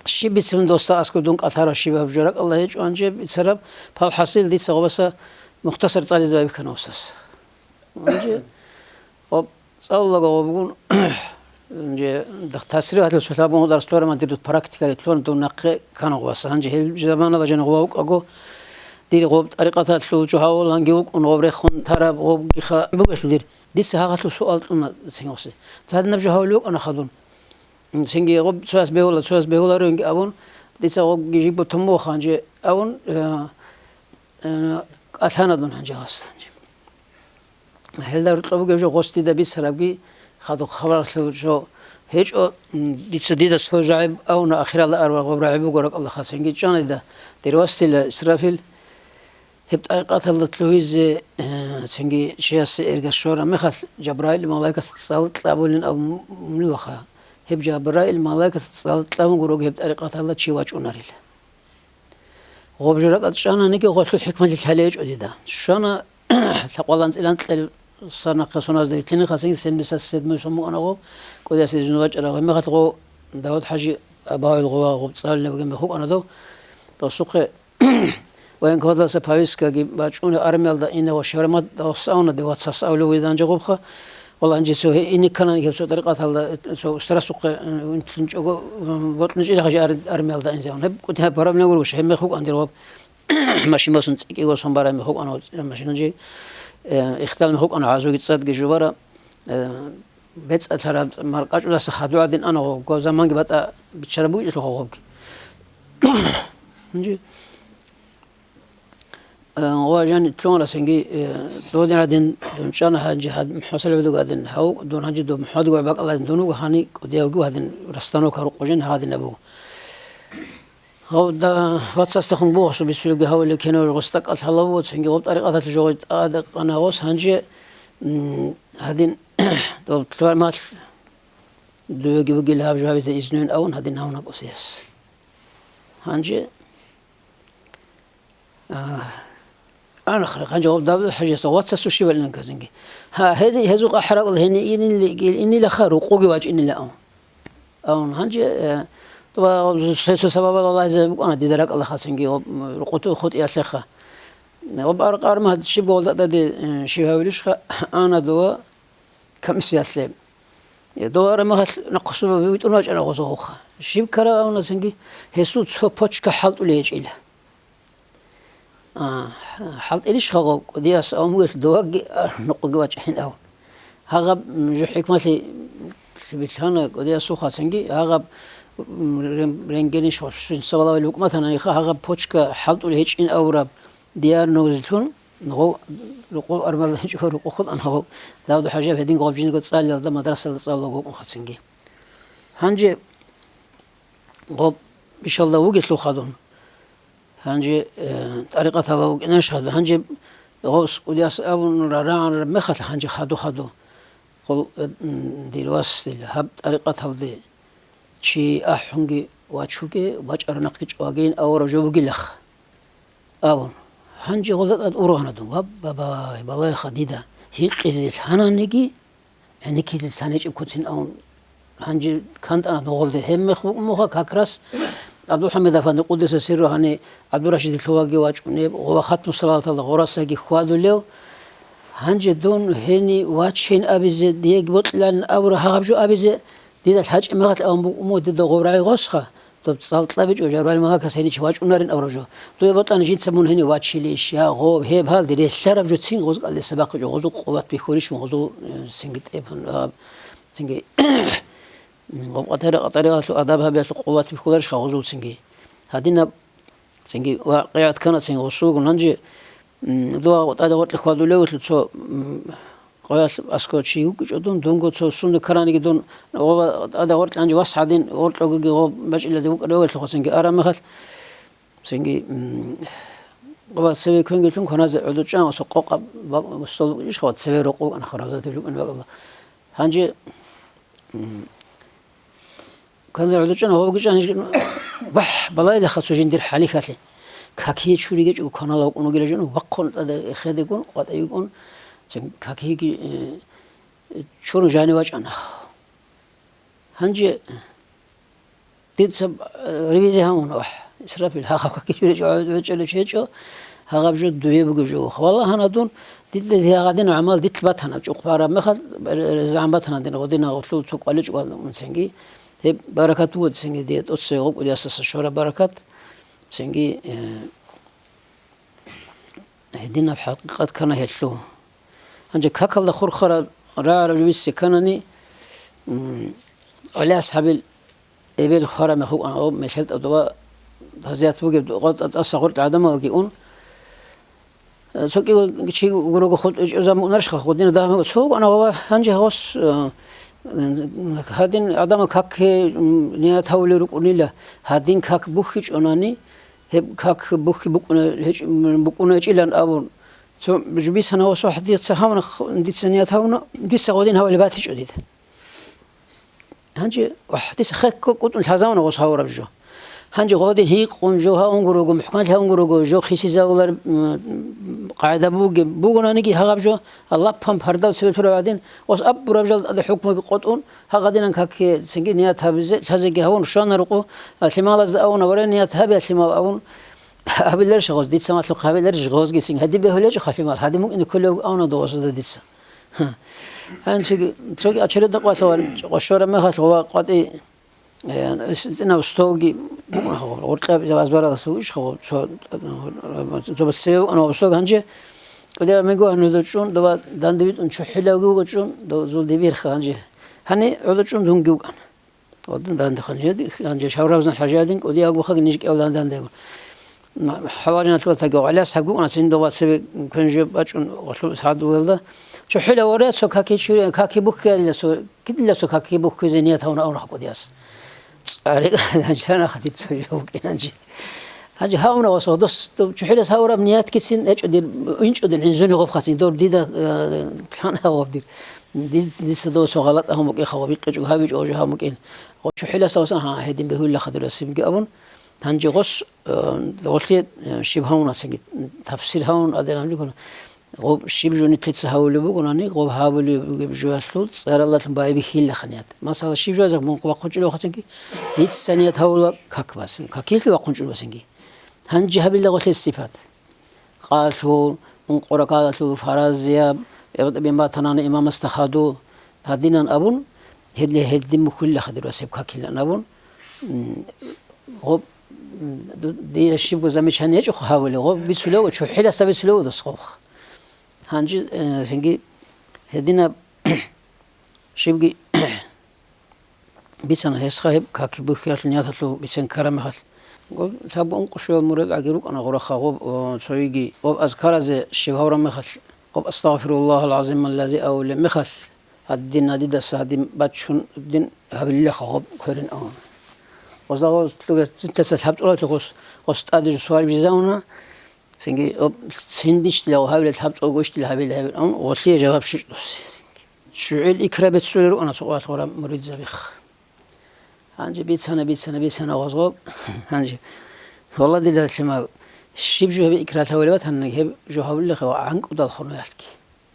щиб бицун досда аскӀоб дун кӀалъарав щибаб жо ракӀалда гьечӀо, гьанже бицараб, палхӀасил дица гъобаса мухтасар цӀализе байбихьана устаз. Гьанже гъоб цӀалулаго гъобгун, гьанже дах-, тасирихӀалъул цо лъабун гъодарас тораман дир практикаялъун дун нахъе ккана гъобаса. Гьанже гьел заманала жан гъова вукӀаго, дир гъоб тӀарикъаталъул жо гьавуланги вукӀун, гъоб рехун тараб гъобгиха бугелъул дир. Дица гьагъалъул суал кьуна цин гъосе. Цадинаб жо гьавулев вукӀана хадун. Цинги гъоб цояс бегьула, цояс бегьуларунги абун, дица гъобги жибго туммуха гьанже абун, э, э, кӀалъана дун гьанже гъас. Гьелда рукьа бугеб жо гъос дида бицарабги, хадуб хабаралъул жо гьечӀо, м, дица дида цо жагӀиб авна, ахиралда арва гъоб рагӀи буго ракӀалда хасенги чӀана дида, дир васила Исрафил. Гьеб тӀарикъаталда лъугьизе, э, цинги чиясе эргаш щвараб мехалъ, Жабраил малаикас цӀал кьабулин абун мунилаха. Гьеб Жабраил малаикас цӀал кьабун гурого гьеб тӀарикъаталда чи вачӀунарила. Гъоб жо ракӀалда чӀананиги гъолъул хӀикмалъи лъалечӀо дида. Щвана лъабкъоялда анцӀила анкьил сарнахъе соназда вилълъине хасенги семьдесят седьмой сон букӀана гъоб, кӀудиясе изну вачӀарав гьеб мехалъ гъо Давуд-хӀажи Абагьуил гъова гъоб цӀалулеб бугеб мех букӀана дов. Досухъе Военкоматалдаса повесткаги бачӀуна, армиялда ина ва Шагьрамат дос авна, дев вацас авлуги данже гъобха. Валанжи цо гье-, ине кканани гьеб цо тӀарикъаталда, цо устарасухъе, э, винтлъинчӀого, э, бокьничӀила хъажи ар-, армиялда инзе авна. Гьеб кӀудияб параб не гургуш, гьеб мех букӀан дир гъоб. Машин босун цӀикӀкӀиго сон бара мех букӀана, э, машинаги, э, ихтал мех букӀана, гӀазуги цӀадги жубара, э, бецӀалъараб маркъачӀудаса хадугӀадин ана гъо, гъо заманги батӀа биччараб бугелъулха гъобги. Гьанже, э, гъо жани лъугьана сенги, э, додин гьадин дун чӀана гьанже гьад-, МухӀмад СалихӀ вуго гьадин, гьав дун гьанже доб МухӀмад вуго гьаб бакӀалда гьадин дун вуго гьани кӀудиявги гьадин расстановка рукъужин гьадин абуго. Гъав да-, вацасдехун бугьасул бицулебги гьавулев кинав гъос тӀакӀал гьалав, цинги гъоб тӀарикъаталъ жо гъой тӀадекъана гъос гьанже, м, гьадин доб лъугьармал дуеги бугел гьаб жо гьабизе изнуян авун гьадин гьавуна кӀусияс. Гьанже, а, анахъра, гьанже гъоб Давуд хӀажиясда вацасул щибал инан казанги. Гьа, гьели гьезул къахӀракӀул гьени инилли-, инилаха рукъуги вачӀинила авун. Авун гьанже, э, тӀуба гъоб сесо сабабал Аллагьизе букӀана дида ракӀалда хасанги гъоб, м, рукъуту хутӀиялъеха. Гъоб аркъарма гьад щиб гъолда тӀаде, э, щиб гьавилищха, ана дова комиссиялъе. Э, дова ара мехалъ нахъусуба витӀун вачӀана гъоза гъоха. Щиб ккара авуна цинги, гьесул цо почка хӀалтӀулей гьечӀила. А, хӀалтӀилищ гъагъаб кӀудияс авун бугелъ доваги, а, нукъуги вачӀайин авун. Гьагъаб, м, жо хӀикмалъи лъибилъана кӀудиясухъа цинги, гьагъаб, м, рен-, рентгенищ гъо-, щвин сабалавали букӀматана иха, гьагъаб почка хӀалтӀулей гьечӀин авураб диагнозлъун, гъо-, рукъу армала гьечӀо, рукъу хутӀана гъо. Давда хӀажаяб гьедин гъоб жинго цӀалиялда мадрасалда цӀалулаго вукӀун хацинги. Гьанже гъоб ишалда вугелъул хадун. Гьанже, э, тӀарикъаталда вукӀинаш хадур. Гьанже гъос кӀудияс абун рарагӀанраб мехалъ гьанже хаду-хаду. Хъул, э, м, дир вас дила, гьаб тӀарикъаталде чи ахӀунги вачуге, бачӀараб нахъги чӀвагейин аварав жо бугилаха, абун. Гьанже гъолда тӀад ургъана дун. Ва, бабай, балайха дида, гьикъизе лъананиги, гӀенеккизе лъан гьечӀеб куцин авун, гьанже кантӀана нугъулде. Гьеб мех букӀун муха как раз ГӀабдулхӀамид афанди, къуддиса сирругьу, гьани ГӀабдурашидил лъугьаги вачӀунеб, гъова хатму салаталда гъорасаги хьвадулев. Гьанже дун гьени вачейин абизе, диеги бокьилан абура гьагъаб жо абизе, дида лъачӀеб мехалъ авун букӀун муха, дида гъов рагӀи гъосха. Доб цӀалкьабичӀо, Жабраил малакас гьенив чи вачӀунарин аврав жо. Дуе батӀана жинца мун гьенив вачилищ, я гъов, гьеб гьалде релълъараб жо цин гъоз кӀалдиса бахъичӀо, гъозул къуват бихьулищ мун, гъозул, э, цинги тӀебан, а, цинги гъоб къатара-, къатаригъалъу адаб гьабиялъу къуват бихьуларищха гъозул цинги. Гьадинаб цинги вакъигӀат ккана цин гъосулгун гьанже. М, дова тӀаде гъоркье хьвадулев вугелъул цо, м, къоялъ аскӀов чи вукӀичӀо дун, дунго цо сунда ккараниги дун, гъова тӀаде гъоркье гьанже вас гьадин, гъоркьогоги гъоб бачӀилади вукӀарав вугелъул хасанги араб мехалъ, цинги, м, гъова цеве квенгелъун кваназе гӀодор чӀан, цо къокъаб ба-, стол букӀинчӀищха, цеве рокъов ана харазатив рукӀин бакӀалда. Гьанже, м, Кванзар гӀодор чӀана, гъобги чӀана, бахӀ, балайилаха цо жиндир хӀалихьалъе. Какие чуригечӀого кванала вукӀун вугила жо, вахъун тӀаде хедегун, къватӀивгун, цин какиеги, э, чурун жани вачӀана. Гьанже дица, э, ревизия гьавуна, вахӀ, Исрафил, гьагъаб какие чуригечӀого гӀодор чӀолев чи гьечӀо, гьагъаб жо дуе бугеб жо. Валлагь, гьанадун, дида гьагъадин гӀамал дилъ батана, чӀухъ бараб мехалъ, р-, р-, загӀан батана дин, гъодина гъулъул цо кӀваличӀого унцинги. Гьеб баракат буго цинги дие тӀоцебе гъоб кӀудиясдаса щвараб баракат, цинги, э, гьединаб хӀакъикъат ккана гьелъул. Гьанже какалда хурхараб рагӀараб жо бицин кканани, м, Алияс гьабил эбел хвараб мехалъ вукӀана, гъоб мехалъ тӀадуба тазият бугеб, гъо-, тӀаса гъоркье гӀадамалги ун, Цо кӀиго чи гурого хутӀичӀо замунарищха, гъодина дагьабго цо вукӀана ва гьанже гьос, э, гьадин гӀадамал как, м, ният гьавулел рукӀунила, гьадин как бухьичӀонани, гьеб как бухьи букӀуна гьечӀ-, м, букӀуначӀилан абун. Цо жубисана гьосо, дица гьавна, х-, дица ният гьавуна, дица гъодин гьавали батичӀо дида. Гьанже, вагь, дица хекко кӀутӀун лъазавуна гъос гьавураб жо. Гьанже гъодин гьикъун жо гьавунгурого, мухӀканлъи гьавунгурого, жо хисизавулар, м, къагӀида бугеб-, бугонаниги гьагъаб жо, лаппан пардав цебе турав гӀадин, гъос абураб жал тӀаде хӀукмуги къотӀун, гьагъадинан каке цинги ният гьабизе, лъазеги гьавун, щвана рукъу, а, лъималазда авуна, варе, ният гьабе, лъимал авун. Абиларищ гъоз, дица малъухъ гьабиларищ гъозги цинги, гьадин бегьулечӀо халимал, гьадин мукӀине кколев авна догъосуда дица. Гьанчиги, цоги очередно къвалъ ва къо-, щвараб мехалъ гъова къватӀи, э, сцена столги, гъоркьа азбаралъув иш гъо-, цо, цо сев ана стол гьанже, кӀудияв мего гьануда чӀун, дова данде витӀун чухӀилавги вуго чӀун, дозул дибирха гьанже. Гьани гӀодо чӀун дунги вукӀана. Гъодин данде хъанжеди, хъанже шаврабзан хӀажаядин кӀудияб агухъаги ниж кӀел дандан дего. Ма-, хӀалажаналъула таги гъалас гьабгугъана цин дова цебе квен жо бачӀун гъолъу сагӀат бугелда. ЧухӀила варе цо каки чури, каки бухьиялила цо, кидила цо каки бухьизе ният гьавна авна кӀудияс. ЦӀари данчана хадиб цо жо букӀинанчи. Гьанже гьавна ва сагъдос чухӀилас гьавураб ниятгицин гьечӀо дир, инчӀо дир гӀинзуни гъобхъацин, дор дида, э, лъан гьаваб дир. Ди-, дица досо гъалатӀ гьавун букӀиха ва бикъичӀого гьавичӀого жо гьав букӀин. Гъо-, чухӀилас гьавсан, гьа, гьедин бегьулилаха дир васимги абун. Гьанже гъос, э, гъолъие, э, щиб гьавуна цинги, тафсир гьавун аденаб жо гуро. Гъоб щиб жо нилъеца гьавулеб бугонани, гъоб гьабулеб бугеб жоялъул цӀаралдалъун байбихьилаха ният. Масала, щиб жоязда мун вахъун чӀулев вахъинги, дица ният гьавула как басин, какилъи вахъун чӀулев васинги. Гьанже гьабила гъолъе сипат. Къалъул, ункъо ракагӀаталъул фаразияб, гьеб батанана имамасда хадув гьадинан абун, гьедин, гьедин бухьулилаха дир васиб какилан абун, м, гъоб, м, ду-, дие щибго замечание гьечӀо гьавулев, гъоб бицулев, чухӀиласда бицулев дос гъобха. Гьанже, э, цинги гьединаб щибги бицана гьесха гьеб каки бухьиялъул нияталъул бицен ккараб мехалъ. Гъоб лъабго ункъо щуял мурид аги рукӀана гъураха гъоб, о, цойги. Гъоб азкаразе щиб гьавураб мехалъ, гъоб астагъфируллагьал гӀазималлази абулеб мехалъ, гьадин, гьадидаса гьадин бачун дин гьабилилаха гъоб кверин абуна. Гъозда гъоз лъугьа-, цинтаса лъабцӀулалъухъ гъос, гъос тӀаде жо суал бижизавуна, цинги гъоб цин дищтила гьавилел лъабцӀулго ищтила гьабил гьавил абун, гъолъие жаваб щичӀ дос. ЧчугӀил икраб беццулел ругӀана цо къватӀ гъураб муридзабихъ. Гьанже бицана, бицана, бицана гъозго. Гьанже, валла, дила лъимал, щиб жо гьеб икралъ гьавулеб батани, гьеб жо гьавулелха ва гӀанкӀудал хунуялъги.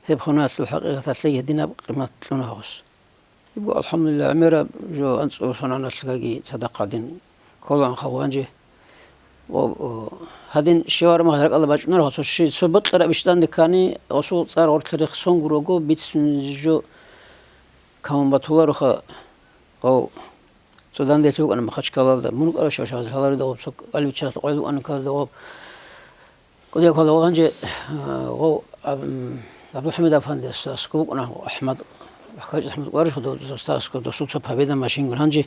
Гьеб хунуялъул хӀакъикъаталъе гьединаб къимат кьуна гъос. Гьебго, алхӀамдулиллагь, гӀемераб жо анцӀго соналъ гаги цадахъ гьадин кколаанха гъанже. О, о, гьадин щивармагъ ракӀалда бачӀунарго, цо щи-, цо бокьараб иш данде ккани, гъосул цӀар гъорлъа рехсон гурого, бицун жо камун батулароха. Гъов, цо данделъи букӀана Махачкалалда. Мун рукӀарав шав-, шав-, шавларидал гъоб цо кӀалбиччалъ къвел букӀана ккарда гъоб. КӀудияб ккола гъанже, а, гъов, аб-, м, ГӀабдулхӀамид афандияс аскӀов букӀана АхӀмад, ХӀажи АхӀмад Къваришха дов-, дов-, дов-, досул цо победа машингун. Гьанже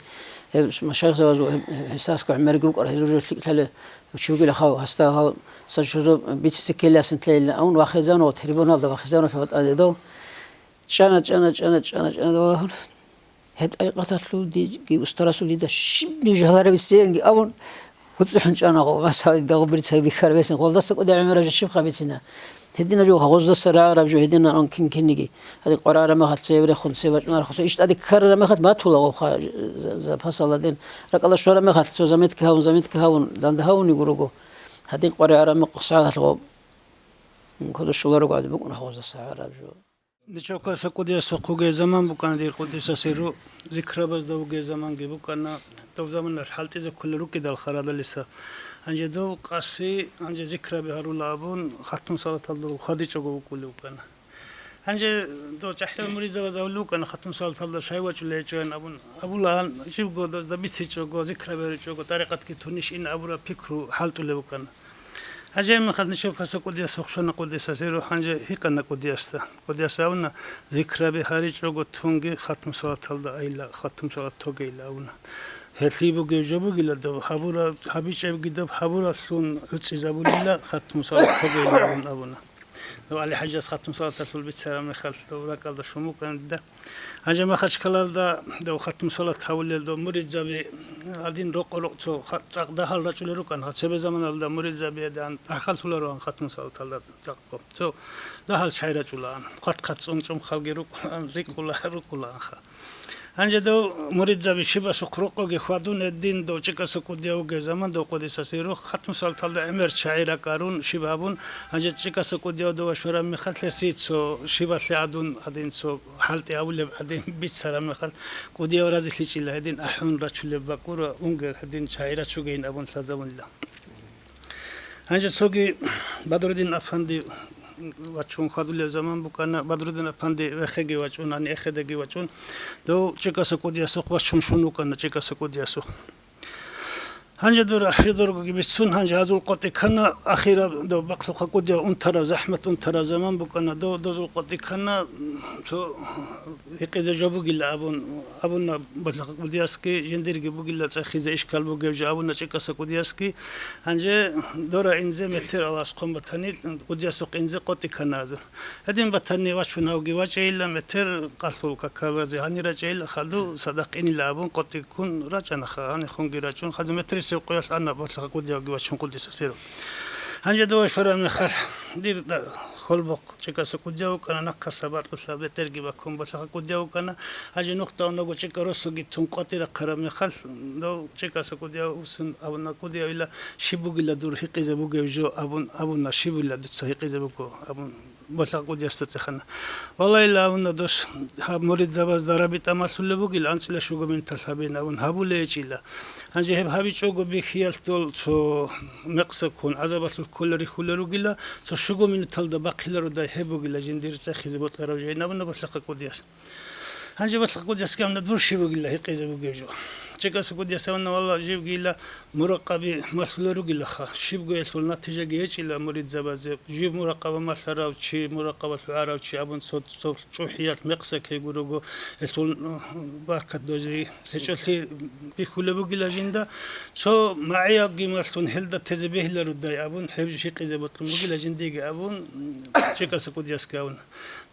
гьеб машайихзабазул гьеб, гьесда аскӀов гӀемерги букӀара, гьезул жо лъикӀлъали чи вугила хав, гьасда гьав сажо-, жо бицисе ккелиясин лъейилан, авун вахезавун ва трибуналда вахезавун феватӀазе дов. ЧӀана, чӀана, чӀана, чӀана, чӀана, дов вагьур. Гьеб тӀарикъаталъул диги устарасул дида щиб нуж гьалараб исеянги абун, гьуцӀи хӀунчӀана гъо, масала, дагъубири цай бихьараб гьесин, гъолдаса кӀуди гӀемераб жо щиб хабицина? Гьедина жо гъоздаса рагӀараб жо, гьединан кин-кинниги. Гьадин къварагӀараб мехалъ цебе рехун, цебе бачӀунарахъуса, иш тӀаде ккарараб мехалъ батула гъобха за-, запасалдадин. РакӀалда щвараб мехалъ цо заметка гьавун, заметка гьавун, данда гьавуни гурого. Гьадин къварагӀараб мехалъ сагӀаталъ гъоб кодо щоларого гьадин букӀуна гъоздаса гӀараб жо. Ничавкаса кӀудиясухъ вугей заман букӀана дир кӀудиса сиру, зикрабазда вугей заманги букӀана, дов заманалъ хӀалтӀизе кколел рукӀидал харадалиса. Гьанже дов къаси, гьанже зикраби гьарула абун, хатун салаталда хьвадичӀого вукӀулев вукӀана. Гьанже дов чӀахӀиял муридзабаз абулев вукӀана, хатун салаталда щай вачӀулей гьечӀоян абун, абулаан, живго дозда бицичӀого, зикраби гьаричӀого, тӀарикъатги тунищ ин абураб пикру хӀалтӀулев вукӀана. Гьанже мехалъ ничавкаса кӀудиясухъ щвана кӀудиса сиру, гьанже гьикъана кӀудиясда. КӀудияс абуна, зикраби гьаричӀого тунги хатму салаталда айила, хатму салат тогейила абуна. Гьелъие бугев жо бугила доб гьабура-, гьабичӀебги доб гьабуралъун гӀуцӀизабулила хатму салат тогейила абун абуна. Дов ГӀали-ХӀажияс хатму салаталъул бицараб мехалъ дов ракӀалда щун букӀана дида. Гьанже Махачкалалда дов хатму салат гьавулел дов муридзаби гьадин рокъо-рокъ цо ха-, цӀакъ дагьал рачӀулел рукӀана. Цебе заманалда муридзабиядан тӀахьаллъулароан хатму салаталда цӀакъго. Цо дагьал чай рачӀулаан. Хъат-хъат цӀун чӀумхалги рукӀулаан, рикӀула-, рукӀулаанха. Гьанже дов муридзаби щибасухъ рокъоги хьвадун гьедин дов чӀикӀаса кӀудияв вугев заман дов кӀудиса сиру хатму салаталда гӀемер чагӀи ракӀарун щиб гьабун, гьанже чӀикӀаса кӀудияв дова щвараб мехалъ гьесие цо щибалъе гӀадун гьадин цо хӀалтӀи гьавулеб гӀадин бицараб мехалъ, кӀудияв разилъичӀила гьедин ахӀун рачулеб бакӀура, унге гьедин чагӀи рачугейин абун лъазабунила. Гьанже цоги Бадрудин афанди вачун хьвадулев заман букӀана, Бадрудин афанди вехеги вачӀун, гьаниб эхедаги вачӀун, дов чӀикӀаса кӀудиясухъ вачун щун вукӀана, чӀикӀаса кӀудиясухъ. Гьанже дур ахирдоргоги бицун, гьанже гьазул къотӀи ккана, ахираб дов бакълъухъа кӀудияв унтарав, захӀмат унтарав заман букӀана, дов дозул къотӀи ккана, цо гьикъизе жо бугила абун, абуна балъухъа кӀудиясги, жиндирги бугила цӀехизе ишкал бугев жо абуна чӀикӀаса кӀудиясги, гьанже дора инзе метер алас хъун батани, кӀудиясухъ инзе къотӀи ккана гьазул. Гьедин батани вачун гьавги вачӀейилан, метер къалъул какал разе гьанир рачӀейилан, хадув садахъ инила абун къотӀи ккун рачӀанаха, гьанихунги рачӀун, хадув метер Цев къоялъ ана, Болъахъа кӀудиявги вачун къудиса сиро. Гьанже дова щвараб мехалъ, дир да-, хьолбохъ ЧӀикӀаса кӀудияв вукӀана, нахъаса батӀулъа бетӀерги баккун Болъахъа кӀудияв вукӀана. Гьанже нухда унаго ЧӀикӀа росуги тун къватӀира хъараб мехалъ, дов ЧӀикӀаса кӀудияв усун абуна, кӀудиявила, щиб бугила дур гьикъизе бугев жо абун, абуна, щиб бугила дуца гьикъизе буго абун. Болъахъа кӀудиясда цӀехана. Валлагьила, абуна дос, гьаб муридзабазда раби тӀамалъулеб бугил, анцӀила щуго минуталъ гьабин абун гьабулейчӀила. Гьанже гьеб гьабичӀого бихьиялъ дол цо мекъса ккун, гӀазабалъул кколел рихьулел ругила, цо щуго минуталда бахъилародай гьеб бугила жиндир цӀехизе бокьарав жайин абуна Болъахъа кӀудияс. Гьанже Болъахъа кӀудиясги абуна, дур щиб бугила гьикъизе бугев жо. ЧӀикӀаса кӀудияс абуна, валла, живгила муракъаби малъулел ругилаха. Щибго гьелъул натижаги гьечӀила муридзабазе. Жив муракъаба малъарав чи, муракъабалъ гӀарав чи абун цо, цо чӀухӀиялъ мекъса ккей гурого, гьелъул, э, баркат дозе гьечӀолъи бихьулеб бугила жинда. Цо магӀиялги малъун гьелда тезе бегьилародай абун, гьеб жо гьикъизе бокьун бугила жиндиеги абун, ЧӀикӀаса кӀудиясги абуна.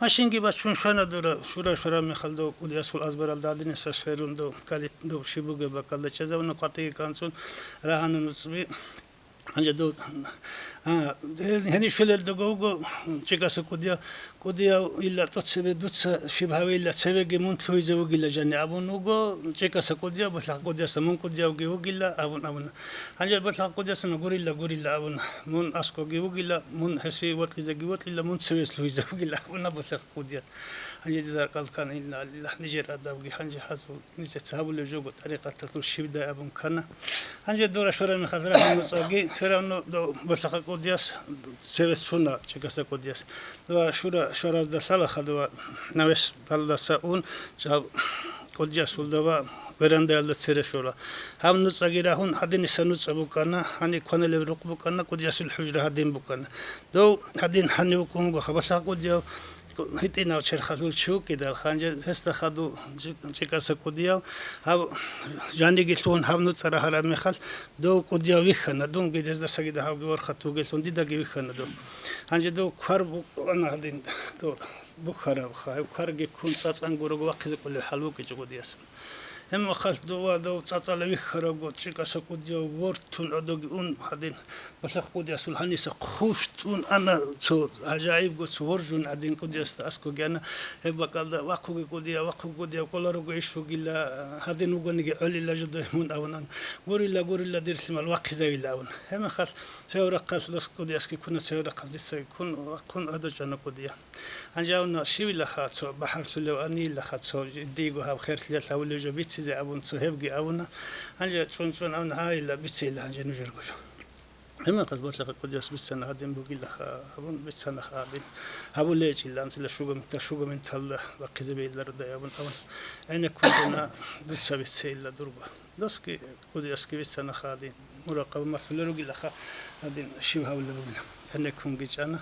Машинги бачун щвана дора, щура-щура мехалда кӀудиясул азбаралда гьадинаса сверун дов калит дов щиб бугеб бакалда чӀезавуна, къватӀиги кӀанцӀун рагьана нуцӀби. Гьанже дов, а, гьенив щвелелдаго вуго ЧӀикӀаса кӀудияв, кӀудияв ила тӀоцебе дуца щиб гьавейила цевеги мун лъугьизе вугила жани абун вуго, ЧӀикӀаса кӀудияв, Болъахъа кӀудиясда мун кӀудиявги вугила абун абуна. Гьанже Болъахъа кӀудиясда гурила, гурила абуна. Мун аскӀоги вугила, мун гьесие вокьизеги вокьила, мун цевес лъугьизе вугила абуна Болъахъа кӀудияс. Гьанже дида ракӀалде ккана, инна лиллагь, нижер адабги гьанже гьазул нижеца гьабулеб жого тӀарикъаталъул щибдай абун ккана. Гьанже дора щвараб мехалъ рагьун нуцӀаги, все равно дов Болъахъа кӀудияс цевес лъуна ЧӀикӀаса кӀудияс. Дова щура-щваразда лъалаха дова навес далдаса ун, жаб кӀудиясулда ва верандаялда цере щола. Гьаб нуцӀаги рагьун, гьадиниса нуцӀа букӀана, гьаниб кваналеб рукъ букӀана, кӀудиясул хӀужра гьадин букӀана. Дов гьадин гьанив вукӀун вуго, Болъахъа кӀудияв гьитӀинав черхалъул чи вукӀидал, гьанже гьесда хадув ЧӀикӀаса кӀудияв, гьаб жаниги лъугьун гьаб нуцӀа рагьараб мехалъ, дов кӀудияв вихьана, дунги гьездасаги дагьабги вархат вугелъун дидаги вихьана дов. Гьанже дов квар букӀана гьадин, дов бухьарабха, гьеб кварги ккун цӀацӀан гурого вахъизе кӀолеб хӀал букӀичӀо кӀудиясул. Гьеб мехалъ дова дов цӀацӀала вихьарабго ЧӀикӀаса кӀудияв вортун гӀодоги ун гьадин, Болъахъа кӀудиясул гьаниса хъущтӀун ана цо гӀажаибго цо воржун гьадин кӀудиясда аскӀоги ана, гьеб бакӀалда вахъуги кӀудияв, вахъуги кӀудияв кӀоларого иш вугила, гьадин вугониги гӀолила жо дой мун абун ана. Гурила, гурила, дир лъимал, вахъизавила абун. Гьеб мехалъ цеве рахъалъ дос кӀудиясги ккуна, цеве рахъалъ дисаги ккун, вахъун гӀодо чӀана кӀудияв. Гьанже абуна, щивилаха цо бахӀарлъулев анилаха цо, диего гьаб херлъиялъ гьавулев жо бицизе абун цо гьебги абуна. Гьанже чӀун-чӀун абуна, гьайила, бицейила гьанже нужерго жо. Гьеб мехалъ Болъахъа кӀудияс бицана гьадин бугилаха абун, бицанаха гьадин. ГьабулейчӀила анцӀила щуго минут, щуго минуталда бахъизе бегьилародай абун абун. ГӀенеккун дуца бицейила дурго. Досги кӀудиясги бицанаха гьадин, муракъаба малъулел ругилаха гьадин щиб гьавулеб бугилан. ГӀенеккунги чӀана.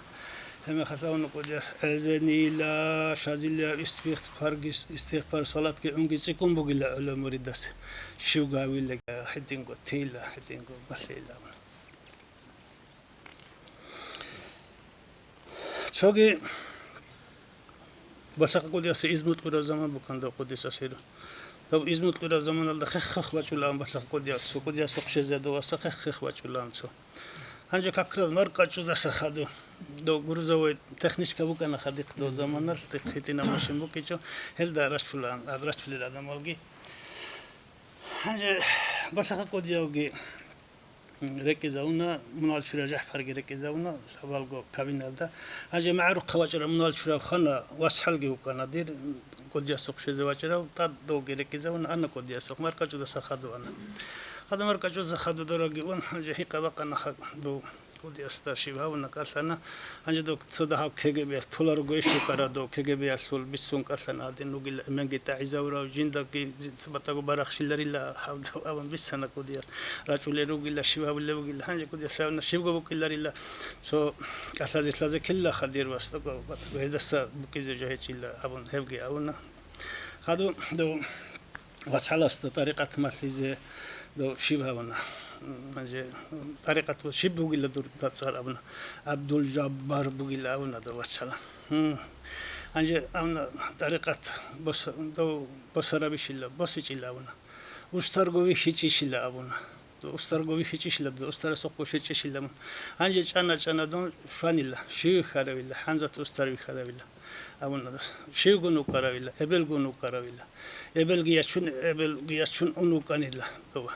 Гьеб мехалъ абуна кӀудияс, гӀезенила, щазилияб истигъфарги, истигъфар, салатги гӀунги цӀикӀкӀун бугила гӀоло муридас. Щибго гьавилеги гьединго тейила, гьединго малъейила абуна. Цоги Болъахъа кӀудиясе изну кьураб заман букӀана дов кӀудияс асиро. Дов изну кьураб заманалда хех-хех вачӀулаан Болъахъа кӀудияв, цо кӀудиясухъ щвезе дов васа хех-хех вачӀулаан цо. Гьанже как раз маркӀачӀудаса хадув, дов грузовой техничка букӀана хадихъ дов заманалъ, дихъ гьитӀинаб машин букӀичӀо, гьелда рачулаан, ад рачулел адамалги. Гьанже Болъахъа кӀудиявги рекӀизавуна, мунагьал чурай ЖахӀфарги рекӀизавуна лъабалго кабиналда. Гьанже магӀарухъа вачӀарав мунагьал чурав хана васхӀалги вукӀана дир, кӀудиясухъ щвезе вачӀарав, тӀадовги рекӀизавуна, ана кӀудиясухъ, маркӀачӀудаса хадув ана. Хадув маркӀачӀудаса хадув дораги ун, гьанже гьикъа бакъана ха-, дов кӀудиясда щиб гьавуна кӀалъана. Гьанже дов цо дагьаб КГБ-ялъ толарого иш вукӀара дов, КГБ-ялъул бицун кӀалъана гьадин вугила, эменги тӀагӀизавурав, жиндаги батӀаго барахщиларила гьав дов абун бицана кӀудияс. РачӀулел ругила, щиб гьабулеб бугила, гьанже кӀудияс абуна, щибго букӀиларила, цо кӀалъазе-лъазе ккелила хадир вас, батӀаго гьездаса букӀизе жо гьечӀила абун гьебги абуна. Хадув дов вацгӀаласда тӀарикъат малъизе дов щиб гьавуна? Гьанже тӀарикъат щиб бугила дур дацӀар абуна. ГӀабдулжаббар бугила абуна дов вацгӀалас. Гьанже абуна, тӀарикъат бос-, дов босарабищила, босичӀила абуна. Устарго вихьичӀищила абуна. Устарго вихьичӀищила дуда, устарасухъго щвечӀищила мун. Гьанже чӀана-чӀана дун щванила, щив вихьаравила, ХӀамзат устар вихьаравила. Абуна, щивгун вукӀаравила, эбелгун вукӀаравила. Эбелги ячун, эбелги ячун ун вукӀанила дова.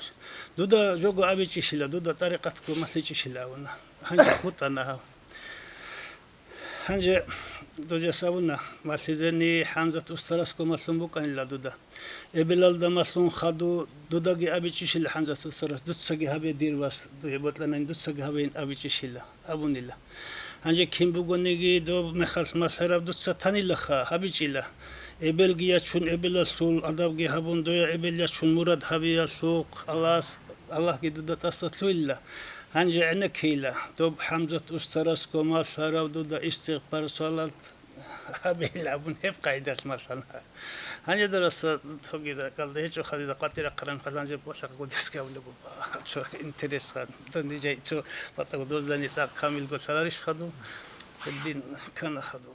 Дуда жого абичӀищила, дуда тӀарикъатго малъичӀищила абуна. Гьанже хутӀана гьав. Гьанже дозияс абуна, малъизени ХӀамзат устарасго малъун букӀанила дуда. Эбелалда малъун хадуб, дудаги абичӀищила ХӀамзат устарас, дуцаги гьабе, дир вас, дуе бокьанани дуцаги гьабейин абичӀищила, абунила. Гьанже кин бугониги доб мехалъ малъараб дуца танилаха, гьабичӀила. Эбелги ячун эбелалъул адабги гьабун, дуе эбел ячун мурад гьабиялъухъ Аллагьас, Аллагьги дуда тӀаса лъугьила. Гьанже гӀенеккейила, доб ХӀамзат устарасго малъарав дуда истигъпар, салат гьабейила абун, гьеб къайдалъ малъана. Гьанже дараса цоги ракӀалда гьечӀо, хадида къватӀир ахъаран хъаланже босахъ гудесги абулеб буба. Цо интерес хан. Дандижай цо батӀа гудоздани цӀакъ камилго лъаларищ хаду? Гьедин ккана хаду.